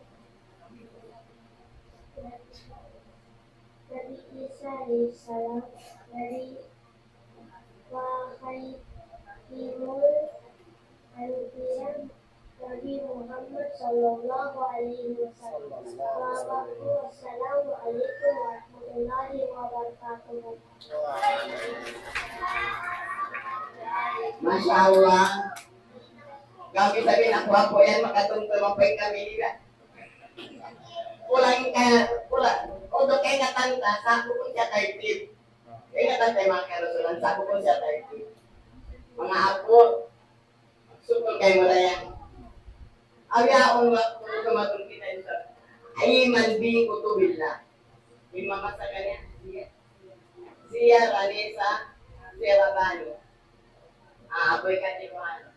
Nabi Isa alayhi salam, Nabi وخاتم الأنبياء نبي محمد صلى الله عليه وسلم. والسلام عليكم ورحمة الله وبركاته. Masha Allah. Kami sabi na kuwapo yan, makatungtong mapay kami nila. Kulang ka, kulang. Although kaya katanta, sa' bukun siya type. Ingat ang tema karusulan, sa' bukun siya type. Manga apu', sukul kaymu dayan. Awi aun wa, kung dumatung kita ito. Iman bi kutubillah. Imam masa kanya, siya. Siya Ranisa, siya Rabani. Ah, apoy ka di ko ano.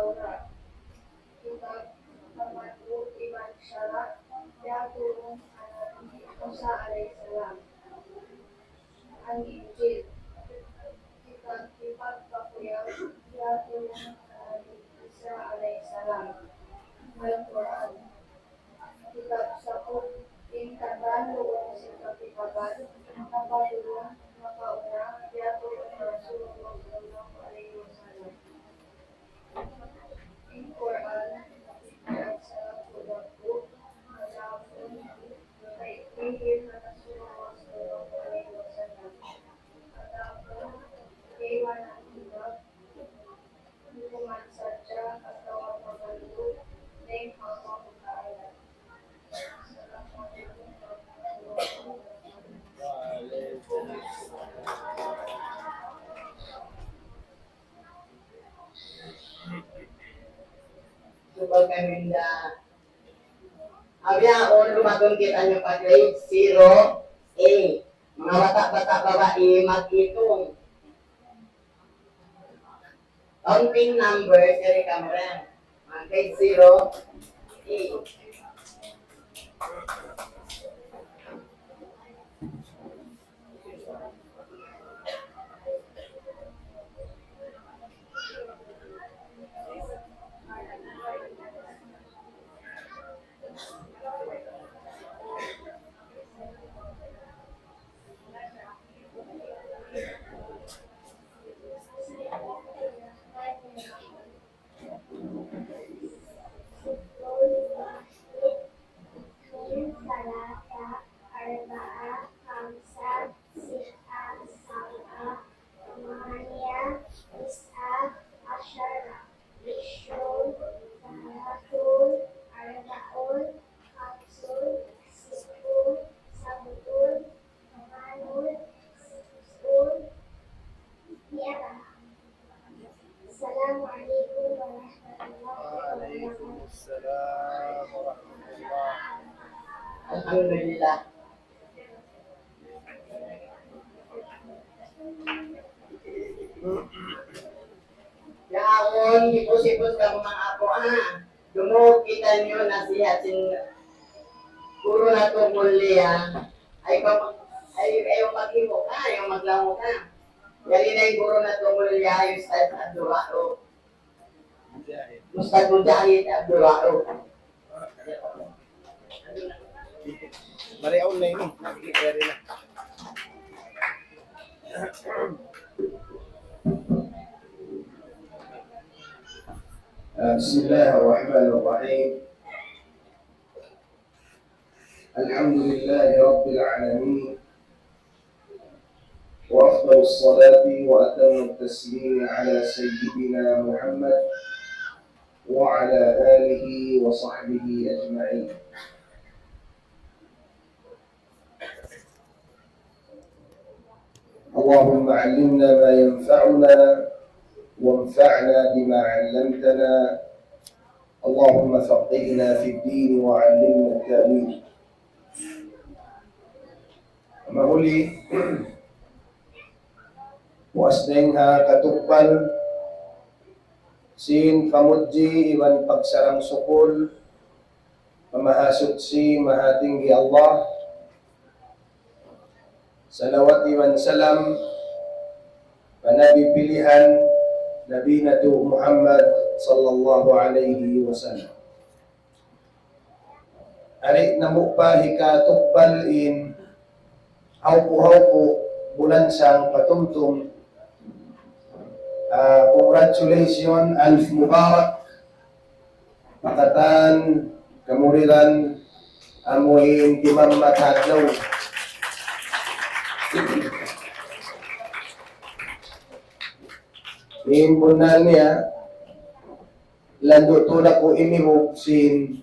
Kitab Tamaddu iban Sara', biya' ha Nabi Musa alayhi salam. Al-Injil, kitab hipagpakuyaw, biya' ha Nabi Isa alayhi salam. Al-Qur'an, kitab sabbut, in katan duun sin kapitaban, napadulun, nakauna, biya' ha Rasulullah sallallahu alayhi wasallam. In Qur'an, kitab sa pagdakku, matapun, kay iyan na Rasulullah sallallahu alayhi wasallam. Matapun, kaibanan kitab, hukuman sadja atawa pagdakku, dayn ha Allah Ta'ala. Subay kamu inda. Abiya, o, lumatun kitaniyu pa grade zero A. Manga bata'-bata' babai, mag-itung. Counting numbers, yari kamu rin. Manga grade zero A. ستون واحد، اثنين، ثلاثة، أربعة، خمسة، ستة، سبعة، ثمانية، تسعة، عشرة، عشرون، ثلاثون، أربعون، خمسون، ستون، سبعون، السلام عليكم ورحمة الله وبركاته. وعليكم السلام ورحمة الله. الحمد لله. Yaun, ipus-ipus kamu manga apu', ha. Dungug kitaniyu nasihat sin guru natu' mulia. Ayaw pa, ayaw, ayaw maghibuk, ha, ayaw maglangu', ha. Yari na in guru natu' mulia, Ustadz Abdul Rauf. Ustadz Mujahid Abdul Rauf. Bari awn na ini. Yari na. بسم الله الرحمن الرحيم. الحمد لله رب العالمين، وأفضل الصلاة وأتم التسليم على سيدنا محمد وعلى آله وصحبه أجمعين. اللهم علمنا ما ينفعنا وانفعنا بما علمتنا. اللهم فقهنا في الدين وعلمنا التأويل. Mahuli, puas dayng ha katukbal sin pamudji iban pagsarang-sukul pa Mahasuchi, Mahatinggi Allah. Salawat iban salam pa Nabi pilihan, Nabi natu' Muhammad sallallahu alayhi wasallam. Ari namu' pa hikatukbal in hawpu'-hawpu' bulansang patumtum. Ah, congratulations, alf mubarak. Pa katan kamuridan amu in timammat ha adlaw. In bunnal niya, landu' tuud aku imibug sin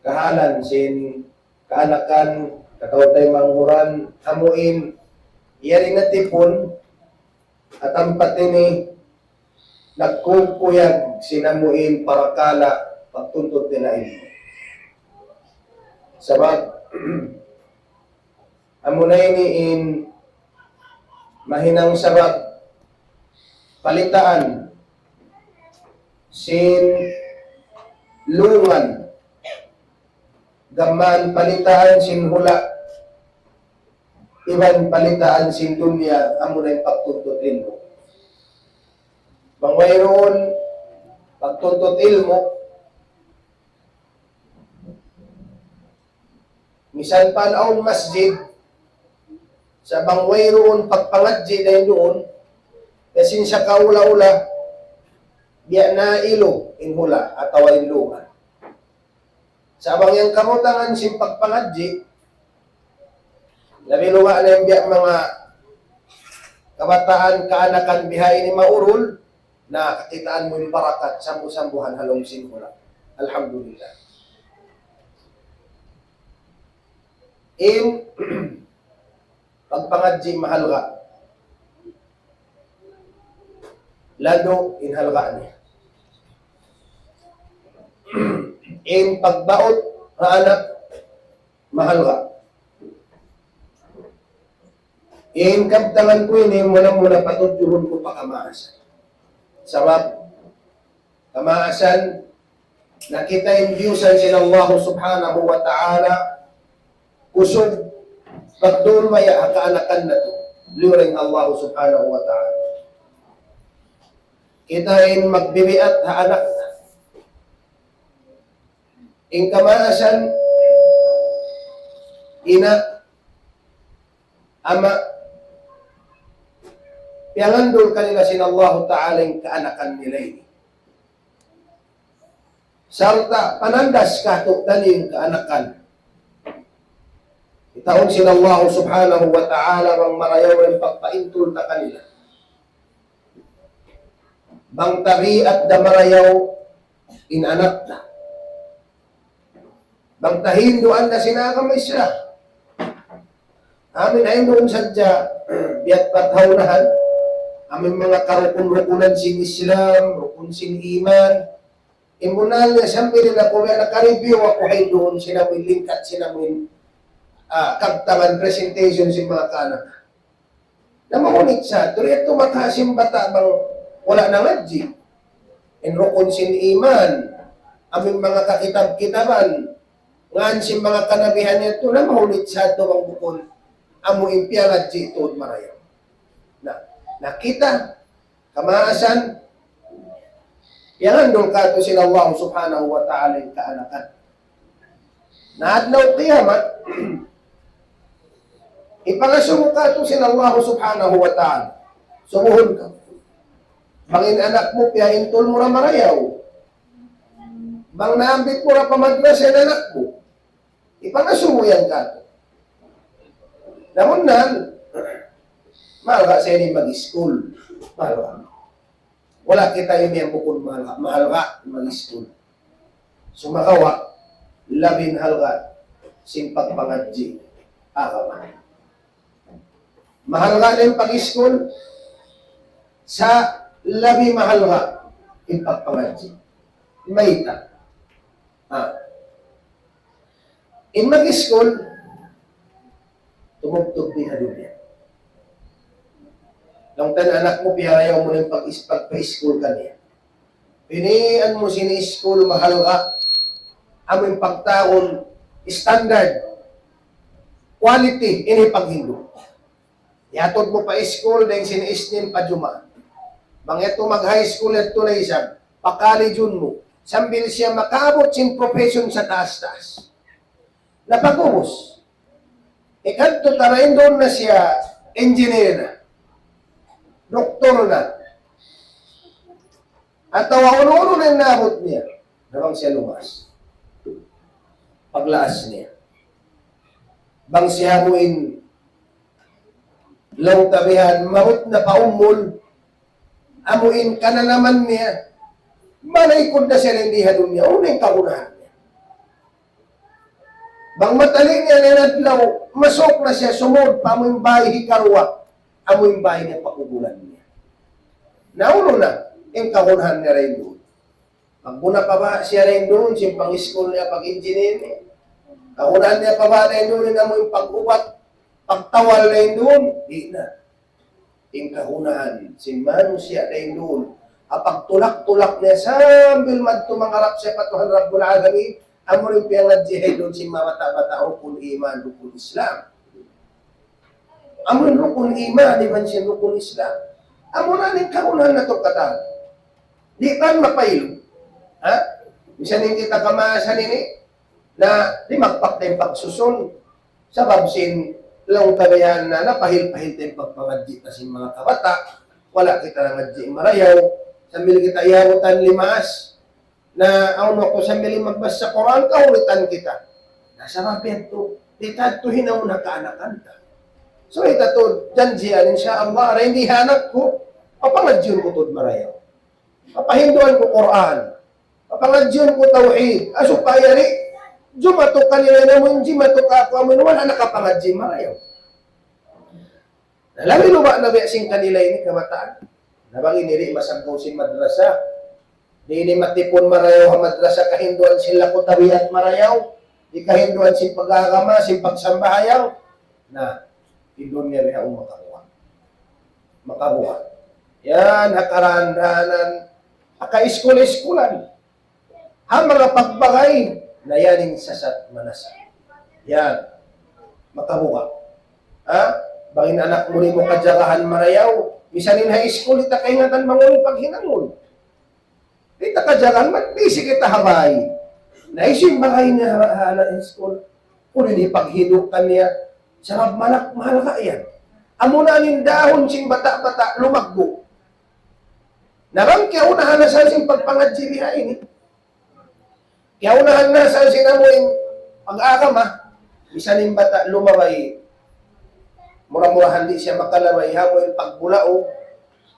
kahalan sin kaanakan, kataw-taymanghuran, amu in yari natipun, ha tampat ini, nagkukuyag sin amu in parakala' pagtuntut nila ilmu'. Sabab, amu na ini in mahinang sabab palitaan sin lungan, gam mayan palitaan sin hula', iban palitaan sin dunya, amuna in pagtuntut ilmu'. Bang wayruun pagtuntut ilmu', misan pa awn masjid, sa' bang wayruun pagpangadji' dayn duun, ya sin sakaula-ula, biya' na ilu in hula' atawa in lungan. Sa' bang yan kabutangan sin pagpangadji', labi luba' na in biya' manga kabataan, kaanakan bihaini maurul, na kakitaan mu in barakat, sambu-sambuhan ha lawm sin hula'. Alhamdulillah. In pagpangadji' mahalga'. Landu' in halga' niya. In pagbaut ha anak mahalga'. In kabtangan ku ini muna-muna patudjuhun ku pa kamaasan. Sabab kamaasan, na kita in biyusan sin Allah Subhanahu wa Ta'ala, kusug pagdulmaya ha kaanakan natu', liyu dayn Allah Subhanahu wa Ta'ala. Kita in magbibiat ha anak. In kamaasan, ina', ama', piyangandul kanila sin Allahu Ta'ala in kaanakan nila ini. Sarta' panandas katu' taniyu in kaanakan. Kitaun sin Allah Subhanahu wa Ta'ala bang marayaw in pagpaintul ta kanila. Bang tabiat da marayaw in anak ta. Bang tahinduan da sin agama Islam. Amin, amin duun sadja, biya' pa ta ha unahan. Amin manga karukun-rukunan sin Islam, rukun sin iman. In bunnal niya sambil na aku, na naka-review aku ha duun sin amin lingkat sin amin, ah, kabtangan presentation sin manga kanak. Na mahunit sa, tuud yadtu mataas in bata' bang wala' nangadji'. In rukun sin iman, amin manga kakitab-kitaban, ngan sin manga kanabihan yadtu, na mahunit sa yadtu bang bukun amu in piyangadji' tuud marayaw. Na, na kita, kamaasan, piyangandul katu' sin Allah Subhanahu wa Ta'ala in kaanakan. Na adlaw kiyamat, hipangasubu katu' sin Allah Subhanahu wa Ta'ala. Subuhun kaw. Bang in anak mu, piyaintul mu ra marayaw. Bang naambit mu ra pa madrasa in anak mu. Hipangasubu yan katu'. Na bunnal, mahalga' sa ini mag-school. Mahalga'. Wala' kita ini yan bukun mahalga', mahalga' mag-school. Sumagawa', labi mahalga' sin pagpangadji' agama. Mahalga' na in pag-school, sa' labi mahalga' in pagpangadji'. Mayta'? Ah. In mag-school, tumugtug di ha dunya. Laung ta in anak mu, piyarayaw mu na in pag-, pagpa-school kaniya. Pinian mu sin school mahalga', amu in pagtawagun standard, quality, ini paghindu'. Iyatud mu pa school, dayn sin Isnin pa Jumaat. Bang yadtu mag-high school, yadtu na isab, pa-college-un mu. Sambil siya makaabut sin profession sa taas-taas. Na pag'ubus, hikadtu ta dayn duun na siya engineer na, doktor na, atawa unu-unu na in naabut niya, na bang siya lumaas. Paglaas niya. Bang siya amu in laung ta bihan, maabut na pa umul, amu in kananaman niya, manaykud na siya dayn di ha dunya, unu in kagunahan niya. Bang matali' niya na in adlaw, masuuk na siya sumud pa amu in bāy hikaruwa, amu in bāy niya pa kubulan niya. Na unu na in kagunahan niya dayn duun? Magguna pa ba siya dayn duun, sin pang-school niya, pag-engineer niya? Kagunahan niya pa ba dayn duun, in amu in pag-ubat, pagtawal dayn duun? Di' na. In kagunahan sin manusiya' dayn duun, Pagtulak-tulak niya sambil madtu mangarap siya pa Tuhan Rabbul Alamin, amu in piyangadji' duun sin mabata'-bata' rukun iman, rukun Islam. Amu in rukun iman, iban sin rukun Islam. Amu na in kagunahan natu' katan. Di' tan mapailu. Ha? Misan in kita kamaasan ini, na di' magpakta in pagsusun. Sabab sin laung ta bihan na napahil-pahil ta in pagpangadji' ta sin manga kabata'. Wala' kita nangadji' marayaw. Sambil kita iyabutan limaas. Na awn aku sambil magbasa Qur'an, kahulitan kita. Na sabab yadtu, di' ta yadtu hinangun ha kaanakan ta. So, kita tuud janjian, insya Allah, dayn di ha anak ku, papangadjiun ku tuud marayaw. Papahinduan ku Qur'an. Papangadjiun ku tawhid. Ah, supaya di', jumatu kanila in amun, jimatu kaku' amun, wala' nakapangadji' marayaw. Na labi luba' na biya' sin kanila ini kabataan. Na bang ini di' masaggaw sin madrasa. Di' ini matipun marayaw ha madrasa, kahinduan sin laku tabiat marayaw. Di' kahinduan sin pag-agama, sin pagsambahayang. Na, in dunya bihaun makabuga'. Makabuga'. Yan, ha karandanan, ha kaiskul-iskulan. Ha manga pagbagay, na yan in sasat manasa. Yan. Makabuga'. Ha? Bang in anak mu di' mu kajagahan marayaw, misan in high school, di' ta kaingatan bang unu in paghinangun. Di' ta kajagahan, mat busy kita ha bay. Na hisiyu in bagay niya ha, ha, ha high school. Kunu' in hipaghindu' kaniya, sabab malak-, mahalga' yan. Amuna in dahun sin bata'-bata' lumaggu'. Na bang kiyaunahan na sa sin pagpangadji' biha ini. Kiyaunahan na sa sin amu in pag-agama, misan in bata' lumabay, mura-murahan di' siya makalabay, ha, amu in pagbulaug,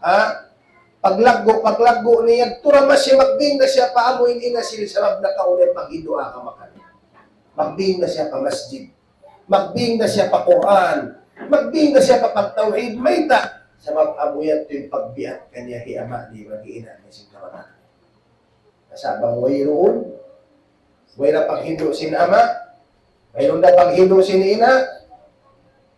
ha? Paglaggu', paglaggu' niya, tura mas siya magbing na siya pa amu in inasil sabab nakauna in paghindu' agama kaniya. Magbing na siya pa masjid. Magbing na siya pa Qur'an. Magbing na siya pa pagtawhid. Mayta'? Sabab amu yadtu in pagbiat kaniya hi ama' niya iban hi ina' niya sin kabataan. Sa' bang wayruun, way na paghindu' sin ama', wayruun na paghindu' sin ina',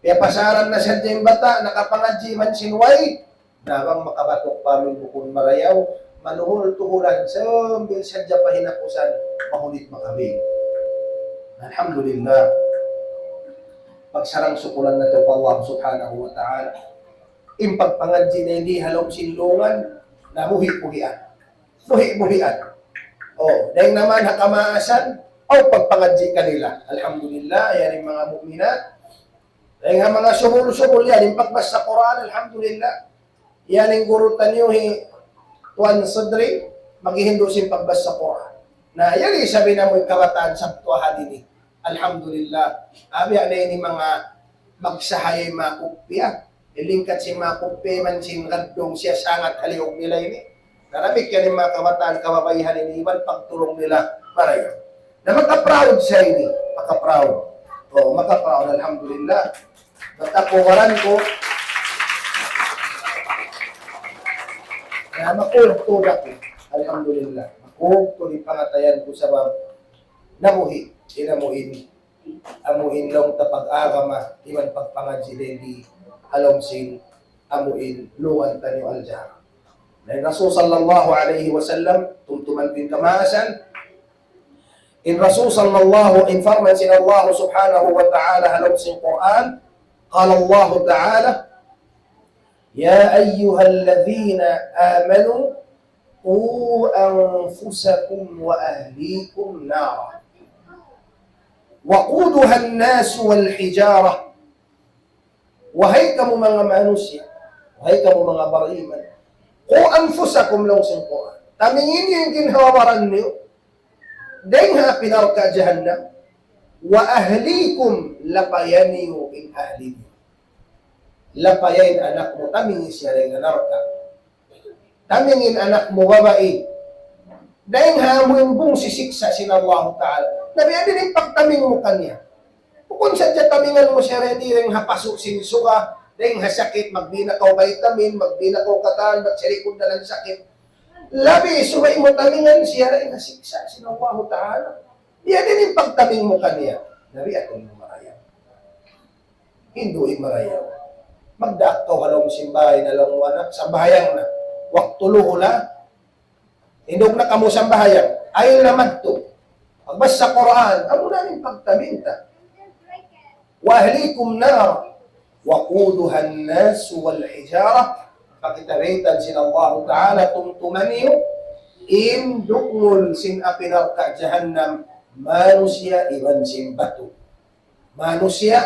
piyapasaran na sadja in bata', nakapangadji' man sin way, na bang makabatuk pa amun bukun marayaw, manuhul-tuhulan, sambil sadja pa hinapusan, mahunit makabing. Alhamdulillah. Pagsarang-sukulan natu' pa Allah Subhanahu wa Ta'ala. In pagpangadji' na ini ha lawm sin lungan, na buhi'-buhian. Buhi'-buhian. O, dayng naman ha kamaasan, awn pagpangadji' kanila. Alhamdulillah, yan in manga mu'minat. Dayng ha manga subul-subul yan, in pagbasa Qur'an, alhamdulillah. Yan in guru taniyu hi Tuan Sadri, maghihindu' sin pagbasa Qur'an. Na, yan in isab in amu in kabataan Sabtu Ahad ini. Alhamdulillah. Abi, ada ini manga magsahaya manga kupiya. Ilingkat sin manga kupiya man sin gaddung siya sangat ha liyug nila ini. Na damikkiyan in manga kabataan kababaihan ini, iban pagtulung nila marayaw. Na maka-proud siya ini. Maka-proud. O, maka-proud. Alhamdulillah. Matapugaran ku. Na makugtu aku. Alhamdulillah. Makugtu in pangatayan ku sabab nabuhi'. Ina mu ini. Amu in laung ta pag-agama, iban pagpangadji' dayn di ha lawm sin, amu in lungan taniyu Al-Jahra. Na in Rasul sallallahu alayhi wasallam, tumtuman ku in kamaasan, in Rasul sallallahu, in parman sin Allah subhanahu wa ta'ala ha lawm sin Qur'an, قال الله تعالى: يا أيها الذين آمنوا قوا أنفسكم وأهليكم نارا وقودها الناس والحجارة. Wahai kamu manga manusiya', wahai kamu manga bariman, قوا أنفسكم, laung sin Qur'an. Tamingi niyu in ginhawa-baran niyu dayn ha api narka' jahannam. وأهليكم, lapaya niyu in ahli niyu. Lapaya in anak mu, tamingi siya dayn ha narka'. Tamingi in anak mu babai dayn ha amu in bungsi siksa' sin Allahu Ta'ala. Na biya' diin in pagtaming mu kaniya? Bukun sadja tamingan mu siya dayn di dayn ha pasu' sin suga, dayn ha sakit, magbina kaw vitamin, magbina kaw katan, bat sirikun dalan sakit. Labi subay mu tamingan siya dayn ha siksa' sin Allahu Ta'ala. Biya' diin in pagtaming mu kaniya? Na biya' diin mu marayaw. Hindu' in marayaw. Magdaak kaw ha lawm sin bāy na laung mu anak, sambahayang na. Waktu luhul ha, Tindug na kamu sambahayang. Ayaw na madtu. Pagbasa Qur'an, amu na in pagtaminta. وأهليكم نارا وقودها الناس والحجارة. Pakitaritan sin Allahu Ta'ala, tumtuma niyu, in dungul sin api narka' jahannam, manusiya' iban sin batu. Manusiya',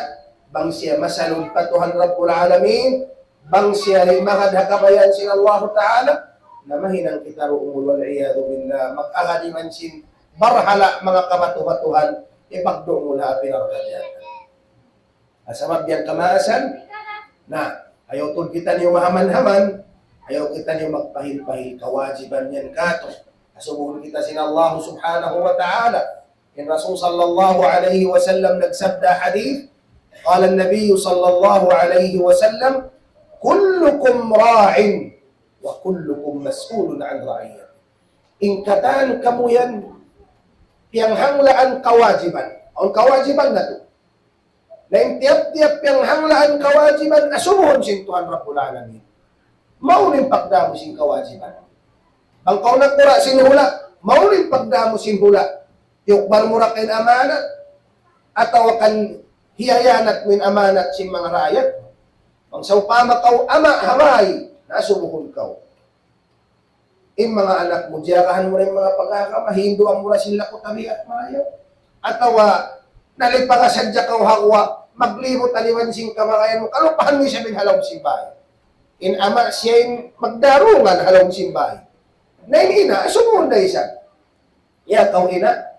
bang siya masalud pa Tuhan Rabbul Alamin, bang siya limagad ha kabayaan sin Allahu Ta'ala, na mahinang kita duun, والعياذ بالله, mag-agad iban sin barhala' manga kabatu-batuhan, ipagdungul ha api narka' jahannam. Sabab yan kamaasan, na, ayaw tuud kitaniyu mahaman-haman, ayaw kitaniyu magpahil-pahil, kawajiban yan katu'. Asubuhun kita sin Allah Subhanahu wa Ta'ala. In Rasul sallallahu alayhi wasallam nagsabda hadith, قال النبي صلى الله عليه وسلم: كلكم راع وكلكم مسؤول عن رعيته. In katan kamu yan, piyanghanglaan kawajiban. Awn kawajiban natu'. Na in tiyap-tiyap piyanghanglaan kawajiban, asubuhun sin Tuhan Rabbul Alamin. Maunu in pagdaamu sin kawajiban. Bang kaw nakura' sin hula', maunu in pagdaamu sin hula'. Tiyukbal mu ra ka in amanat, atawa kan hiyayanat mu in amanat sin manga raayat. Bang sawpama kaw ama' ha bay, na asubuhun kaw. In manga anak mu, jiyagahan mu ra in manga pag-agama, hinduan mu ra sila ku tabiat marayaw. Atawa, nalipaga sadja kaw ha guwa', maglibut aliwan sin kabagayan mu, kalupahan mu isab in ha lawm sin bay. In ama' siya in magdarungan ha lawm sin bay. Na in ina', asubuhun da isab. Ya kaw ina',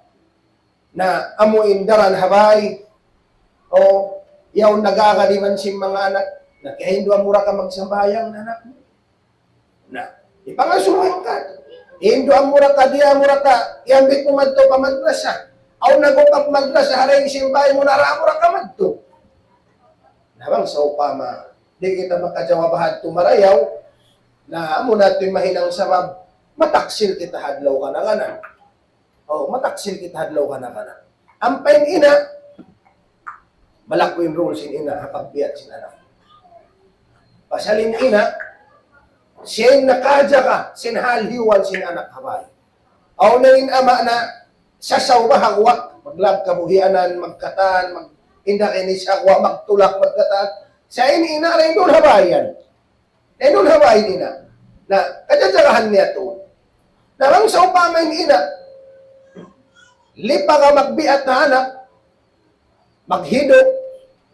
na amu in daran ha bay, o, yaun nag-agad iban sin manga anak, na kiyahinduan mu ra ka magsambahayang na anak mu. Na, ipangasubu ka. Hinduan mu ra ka, diyā mu ra ka, iyambit mu madtu pa madrasa. Awn nag-ukab madrasa, ha dayn sin bay mu, nara mu ra ka madtu. Na bang sawpama, di' kita makajawab hadtu marayaw, na amu na tuud in mahinang sabab, mataksil kita ha adlaw kana-kana. O, mataksil kita ha adlaw kana-kana. Ampa in ina', malaku' in rule sin ina' ha pagbiya' sin anak. Pasal in ina', siya in nakajaga sin hal-ihwal sin anak ha bay. Awn na in ama' na sasaw ba ha guwa', maglawag kabuhianan, magkatan, mag-, inda kini sa guwa', magtulak, magkatan. Sa' in ina' na in duun ha bay yan. Na in duun ha bay in ina'. Na, kajajagahan niya tuud. Na bang sawpama in ina', lipaga magbiya' ha anak, maghindu',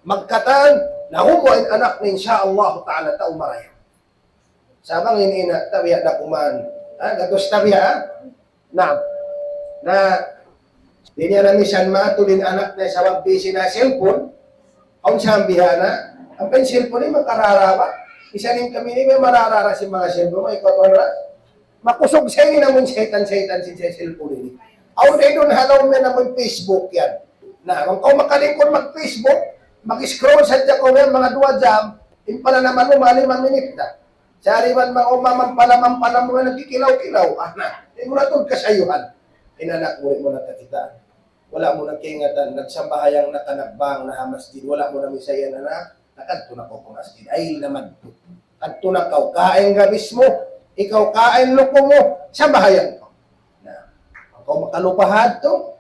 magkatan, na gumuwa' in anak niya, insya Allah ta'ala, tau marayaw. Sa' bang in ina', tabiya' da kuman. Ha, gatus tabiya', ha? Na, na, di' niya na misan matud in anak niya sabab busy na cellphone. Awn sambihana, ampa in cellphone ini makarara ba? Misan in kami ini, may marara sin manga cellphone, may katuan ra. Makusug sa ini namun saytan-saytan sin cellphone ini. Awn da duun ha lawm niya namun Facebook yan. Na, bang kaw makalingkud mag-Facebook, mag-scroll sadja kaw yan, manga duwa jam, in pala naman mu, manga lima minit na. Sari man manga umma, mampala-mampala mu nagkikilaw-kilaw. Ah, na, di' mu na tuud kasayuhan. In anak mu, di' mu na kakitaan. Wala' mu na kaingatan, nagsambahayang na ka, nagbang na ha masjid, wala' mu na misayan na, nakadtu na kaw pa masjid. Ayaw na madtu. Kadtu na kaw, kain gabis mu, ikaw kain luku mu, sambahayang kaw. Na, bang kaw makalupa hadtu,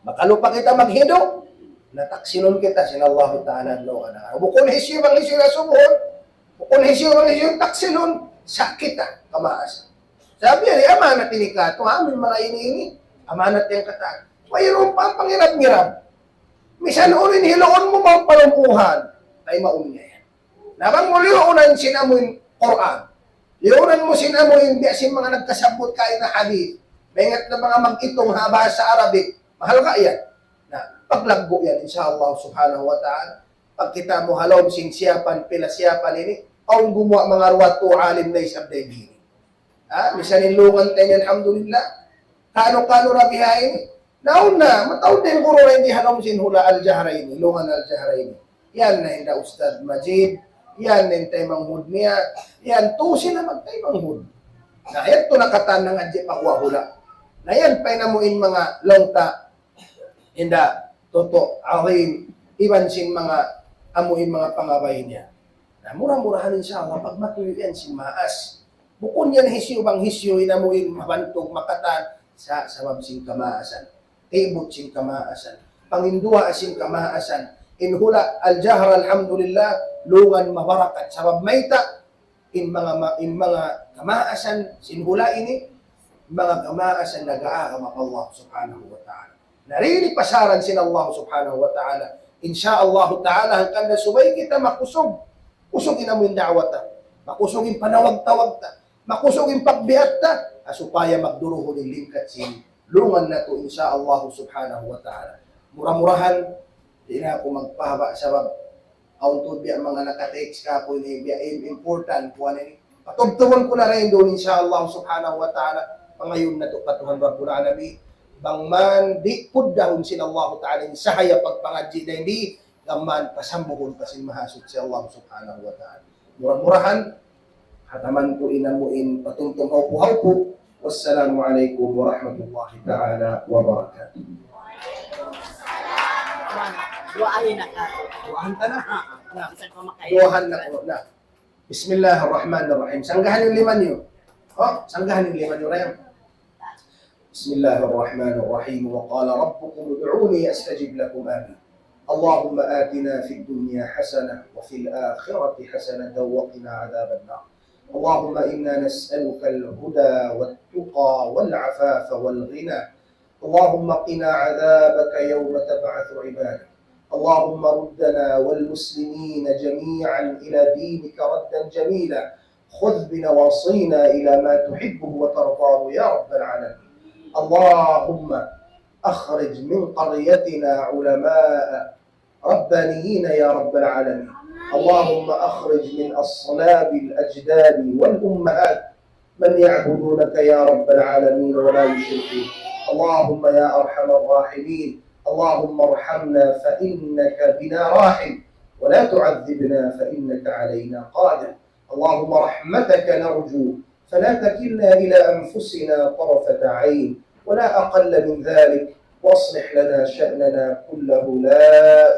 makalupa kita maghindu', na taksilun kita sin Allahu Ta'ala, no, na. Bukun hisiyu bang hisiyu na subuhun, bukun hisiyu bang hisiyu taksilun, sa' kita, kamaas. Sabab yan, amanat ini katu', amu in manga ini, ini, amanat yan katan. Wayruun pa pangirab-ngirab. Misan unu in hiluun mu, mawn pa lumpuhan. Ay, mawn niya yan. Na bang mu liyuunan sin amu in Qur'an, liyuunan mu sin amu in biya' sin manga nagkasabbut kaina hadith, maingat na manga mag-itung ha bahasa Arabic, mahalga' yan. Na, paglaggu' yan, insya Allah subhanahu wa ta'ala. Pagkita' mu ha lawm sin siyapan, pila siyapan ini, awn gumuwa' manga duwa, tū alim na isab dayn ini. Ha? Misan in lungan ta ini, alhamdulillah. Kanu-kanu ra bihaini. Nauna, mataud in guru ra ini ha lawm sin hula' Al-Jahrayni, lungan Al-Jahrayni. Yan na hinda Ustadz Majid, yan na in taymanghud niya, yan tuud sila magtaymanghud. Na, yan tuud na katan nangadji' pa guwa' hula'. Na, yan pa in amu in manga laung ta, hinda Toto Alim, iban sin manga amu in manga pangabay niya. Na, mura-murahan insya Allah, pagmatuyu' yan sin maas. Bukun yan hisiyu bang hisiyu in amu in mabantug makatan sa sabab sin kamaasan. Tibut sin kamaasan. Panginduwaa sin kamaasan. In hula' al-jahr, alhamdulillah, lungan mabarakat. Sabab mayta', in manga ma-, in manga kamaasan sin hula' ini, manga kamaasan nag-aagama pa Allah Subhanahu wa Ta'ala. Na ini pasaran sin Allah Subhanahu wa Ta'ala. Insya Allah Ta'ala, hangkan na subay kita makusug. Kusug in amu in da'wa ta. Makusug in panawag-tawag ta. Makusug in pagbiat ta. Ah, supaya magduruhun in lingkat sin lungan natu', insya Allah Subhanahu wa Ta'ala. Mura-murahan, di' na aku magpahaba' sabab awn tuud biya' manga naka-text kāku' ini, biya' im-, important kuwan ini. Patubtubun ku na dayn duun, insya Allah Subhanahu wa Ta'ala. Pangayuun natu' pa Tuhan Rabbul Alamin. Bang man di' puddahun sin Allah Ta'ala in sahaya pagpangadji' dayn di, gam man pasambuhun pa sin Mahasuchi Allah Subhanahu wa Ta'ala. Mura-murahan, hataman ku in amu in patumtum hawpu-hawpu. Wassalamu alaykum warahmatullahi ta'ala wabarakatuh. Duwaahin na ka. Duwaahan ta na. Na. Bisan pa makain. Duwaahan na ku na. Bismillahirrahmanirrahim. Sanggahan in lima niyu. Oh, sanggahan in lima niyu, Rayang. بسم الله الرحمن الرحيم. وقال ربكم ادعوني أستجب لكم. آمين. اللهم آتنا في الدنيا حسنة وفي الآخرة حسنة وقنا عذاب النار. اللهم إنا نسألك الهدى والتقى والعفاف والغنى. اللهم قنا عذابك يوم تبعث عبادك. اللهم ردنا والمسلمين جميعا إلى دينك ردا جميلا. خذ بنواصينا إلى ما تحبه وترضاه يا رب العالمين. اللهم أخرج من قريتنا علماء ربانيين يا رب العالمين. اللهم أخرج من أصلاب الأجداد والأمهات من يعبدونك يا رب العالمين ولا يشركون. اللهم يا أرحم الراحمين، اللهم ارحمنا فإنك بنا راحم، ولا تعذبنا فإنك علينا قادر. اللهم رحمتك نرجو فلا تكلنا إلى أنفسنا طرفة عين ولا أقل من ذلك، وأصلح لنا شأننا كله لا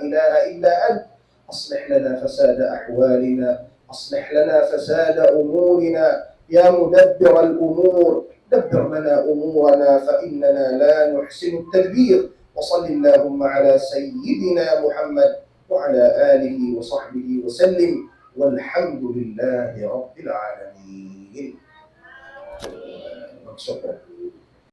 إله إلا أنت. أصلح لنا فساد أحوالنا، أصلح لنا فساد أمورنا، يا مدبر الأمور، دبر لنا أمورنا فإننا لا نحسن التدبير. وصل اللهم على سيدنا محمد وعلى آله وصحبه وسلم، والحمد لله رب العالمين. شكرا.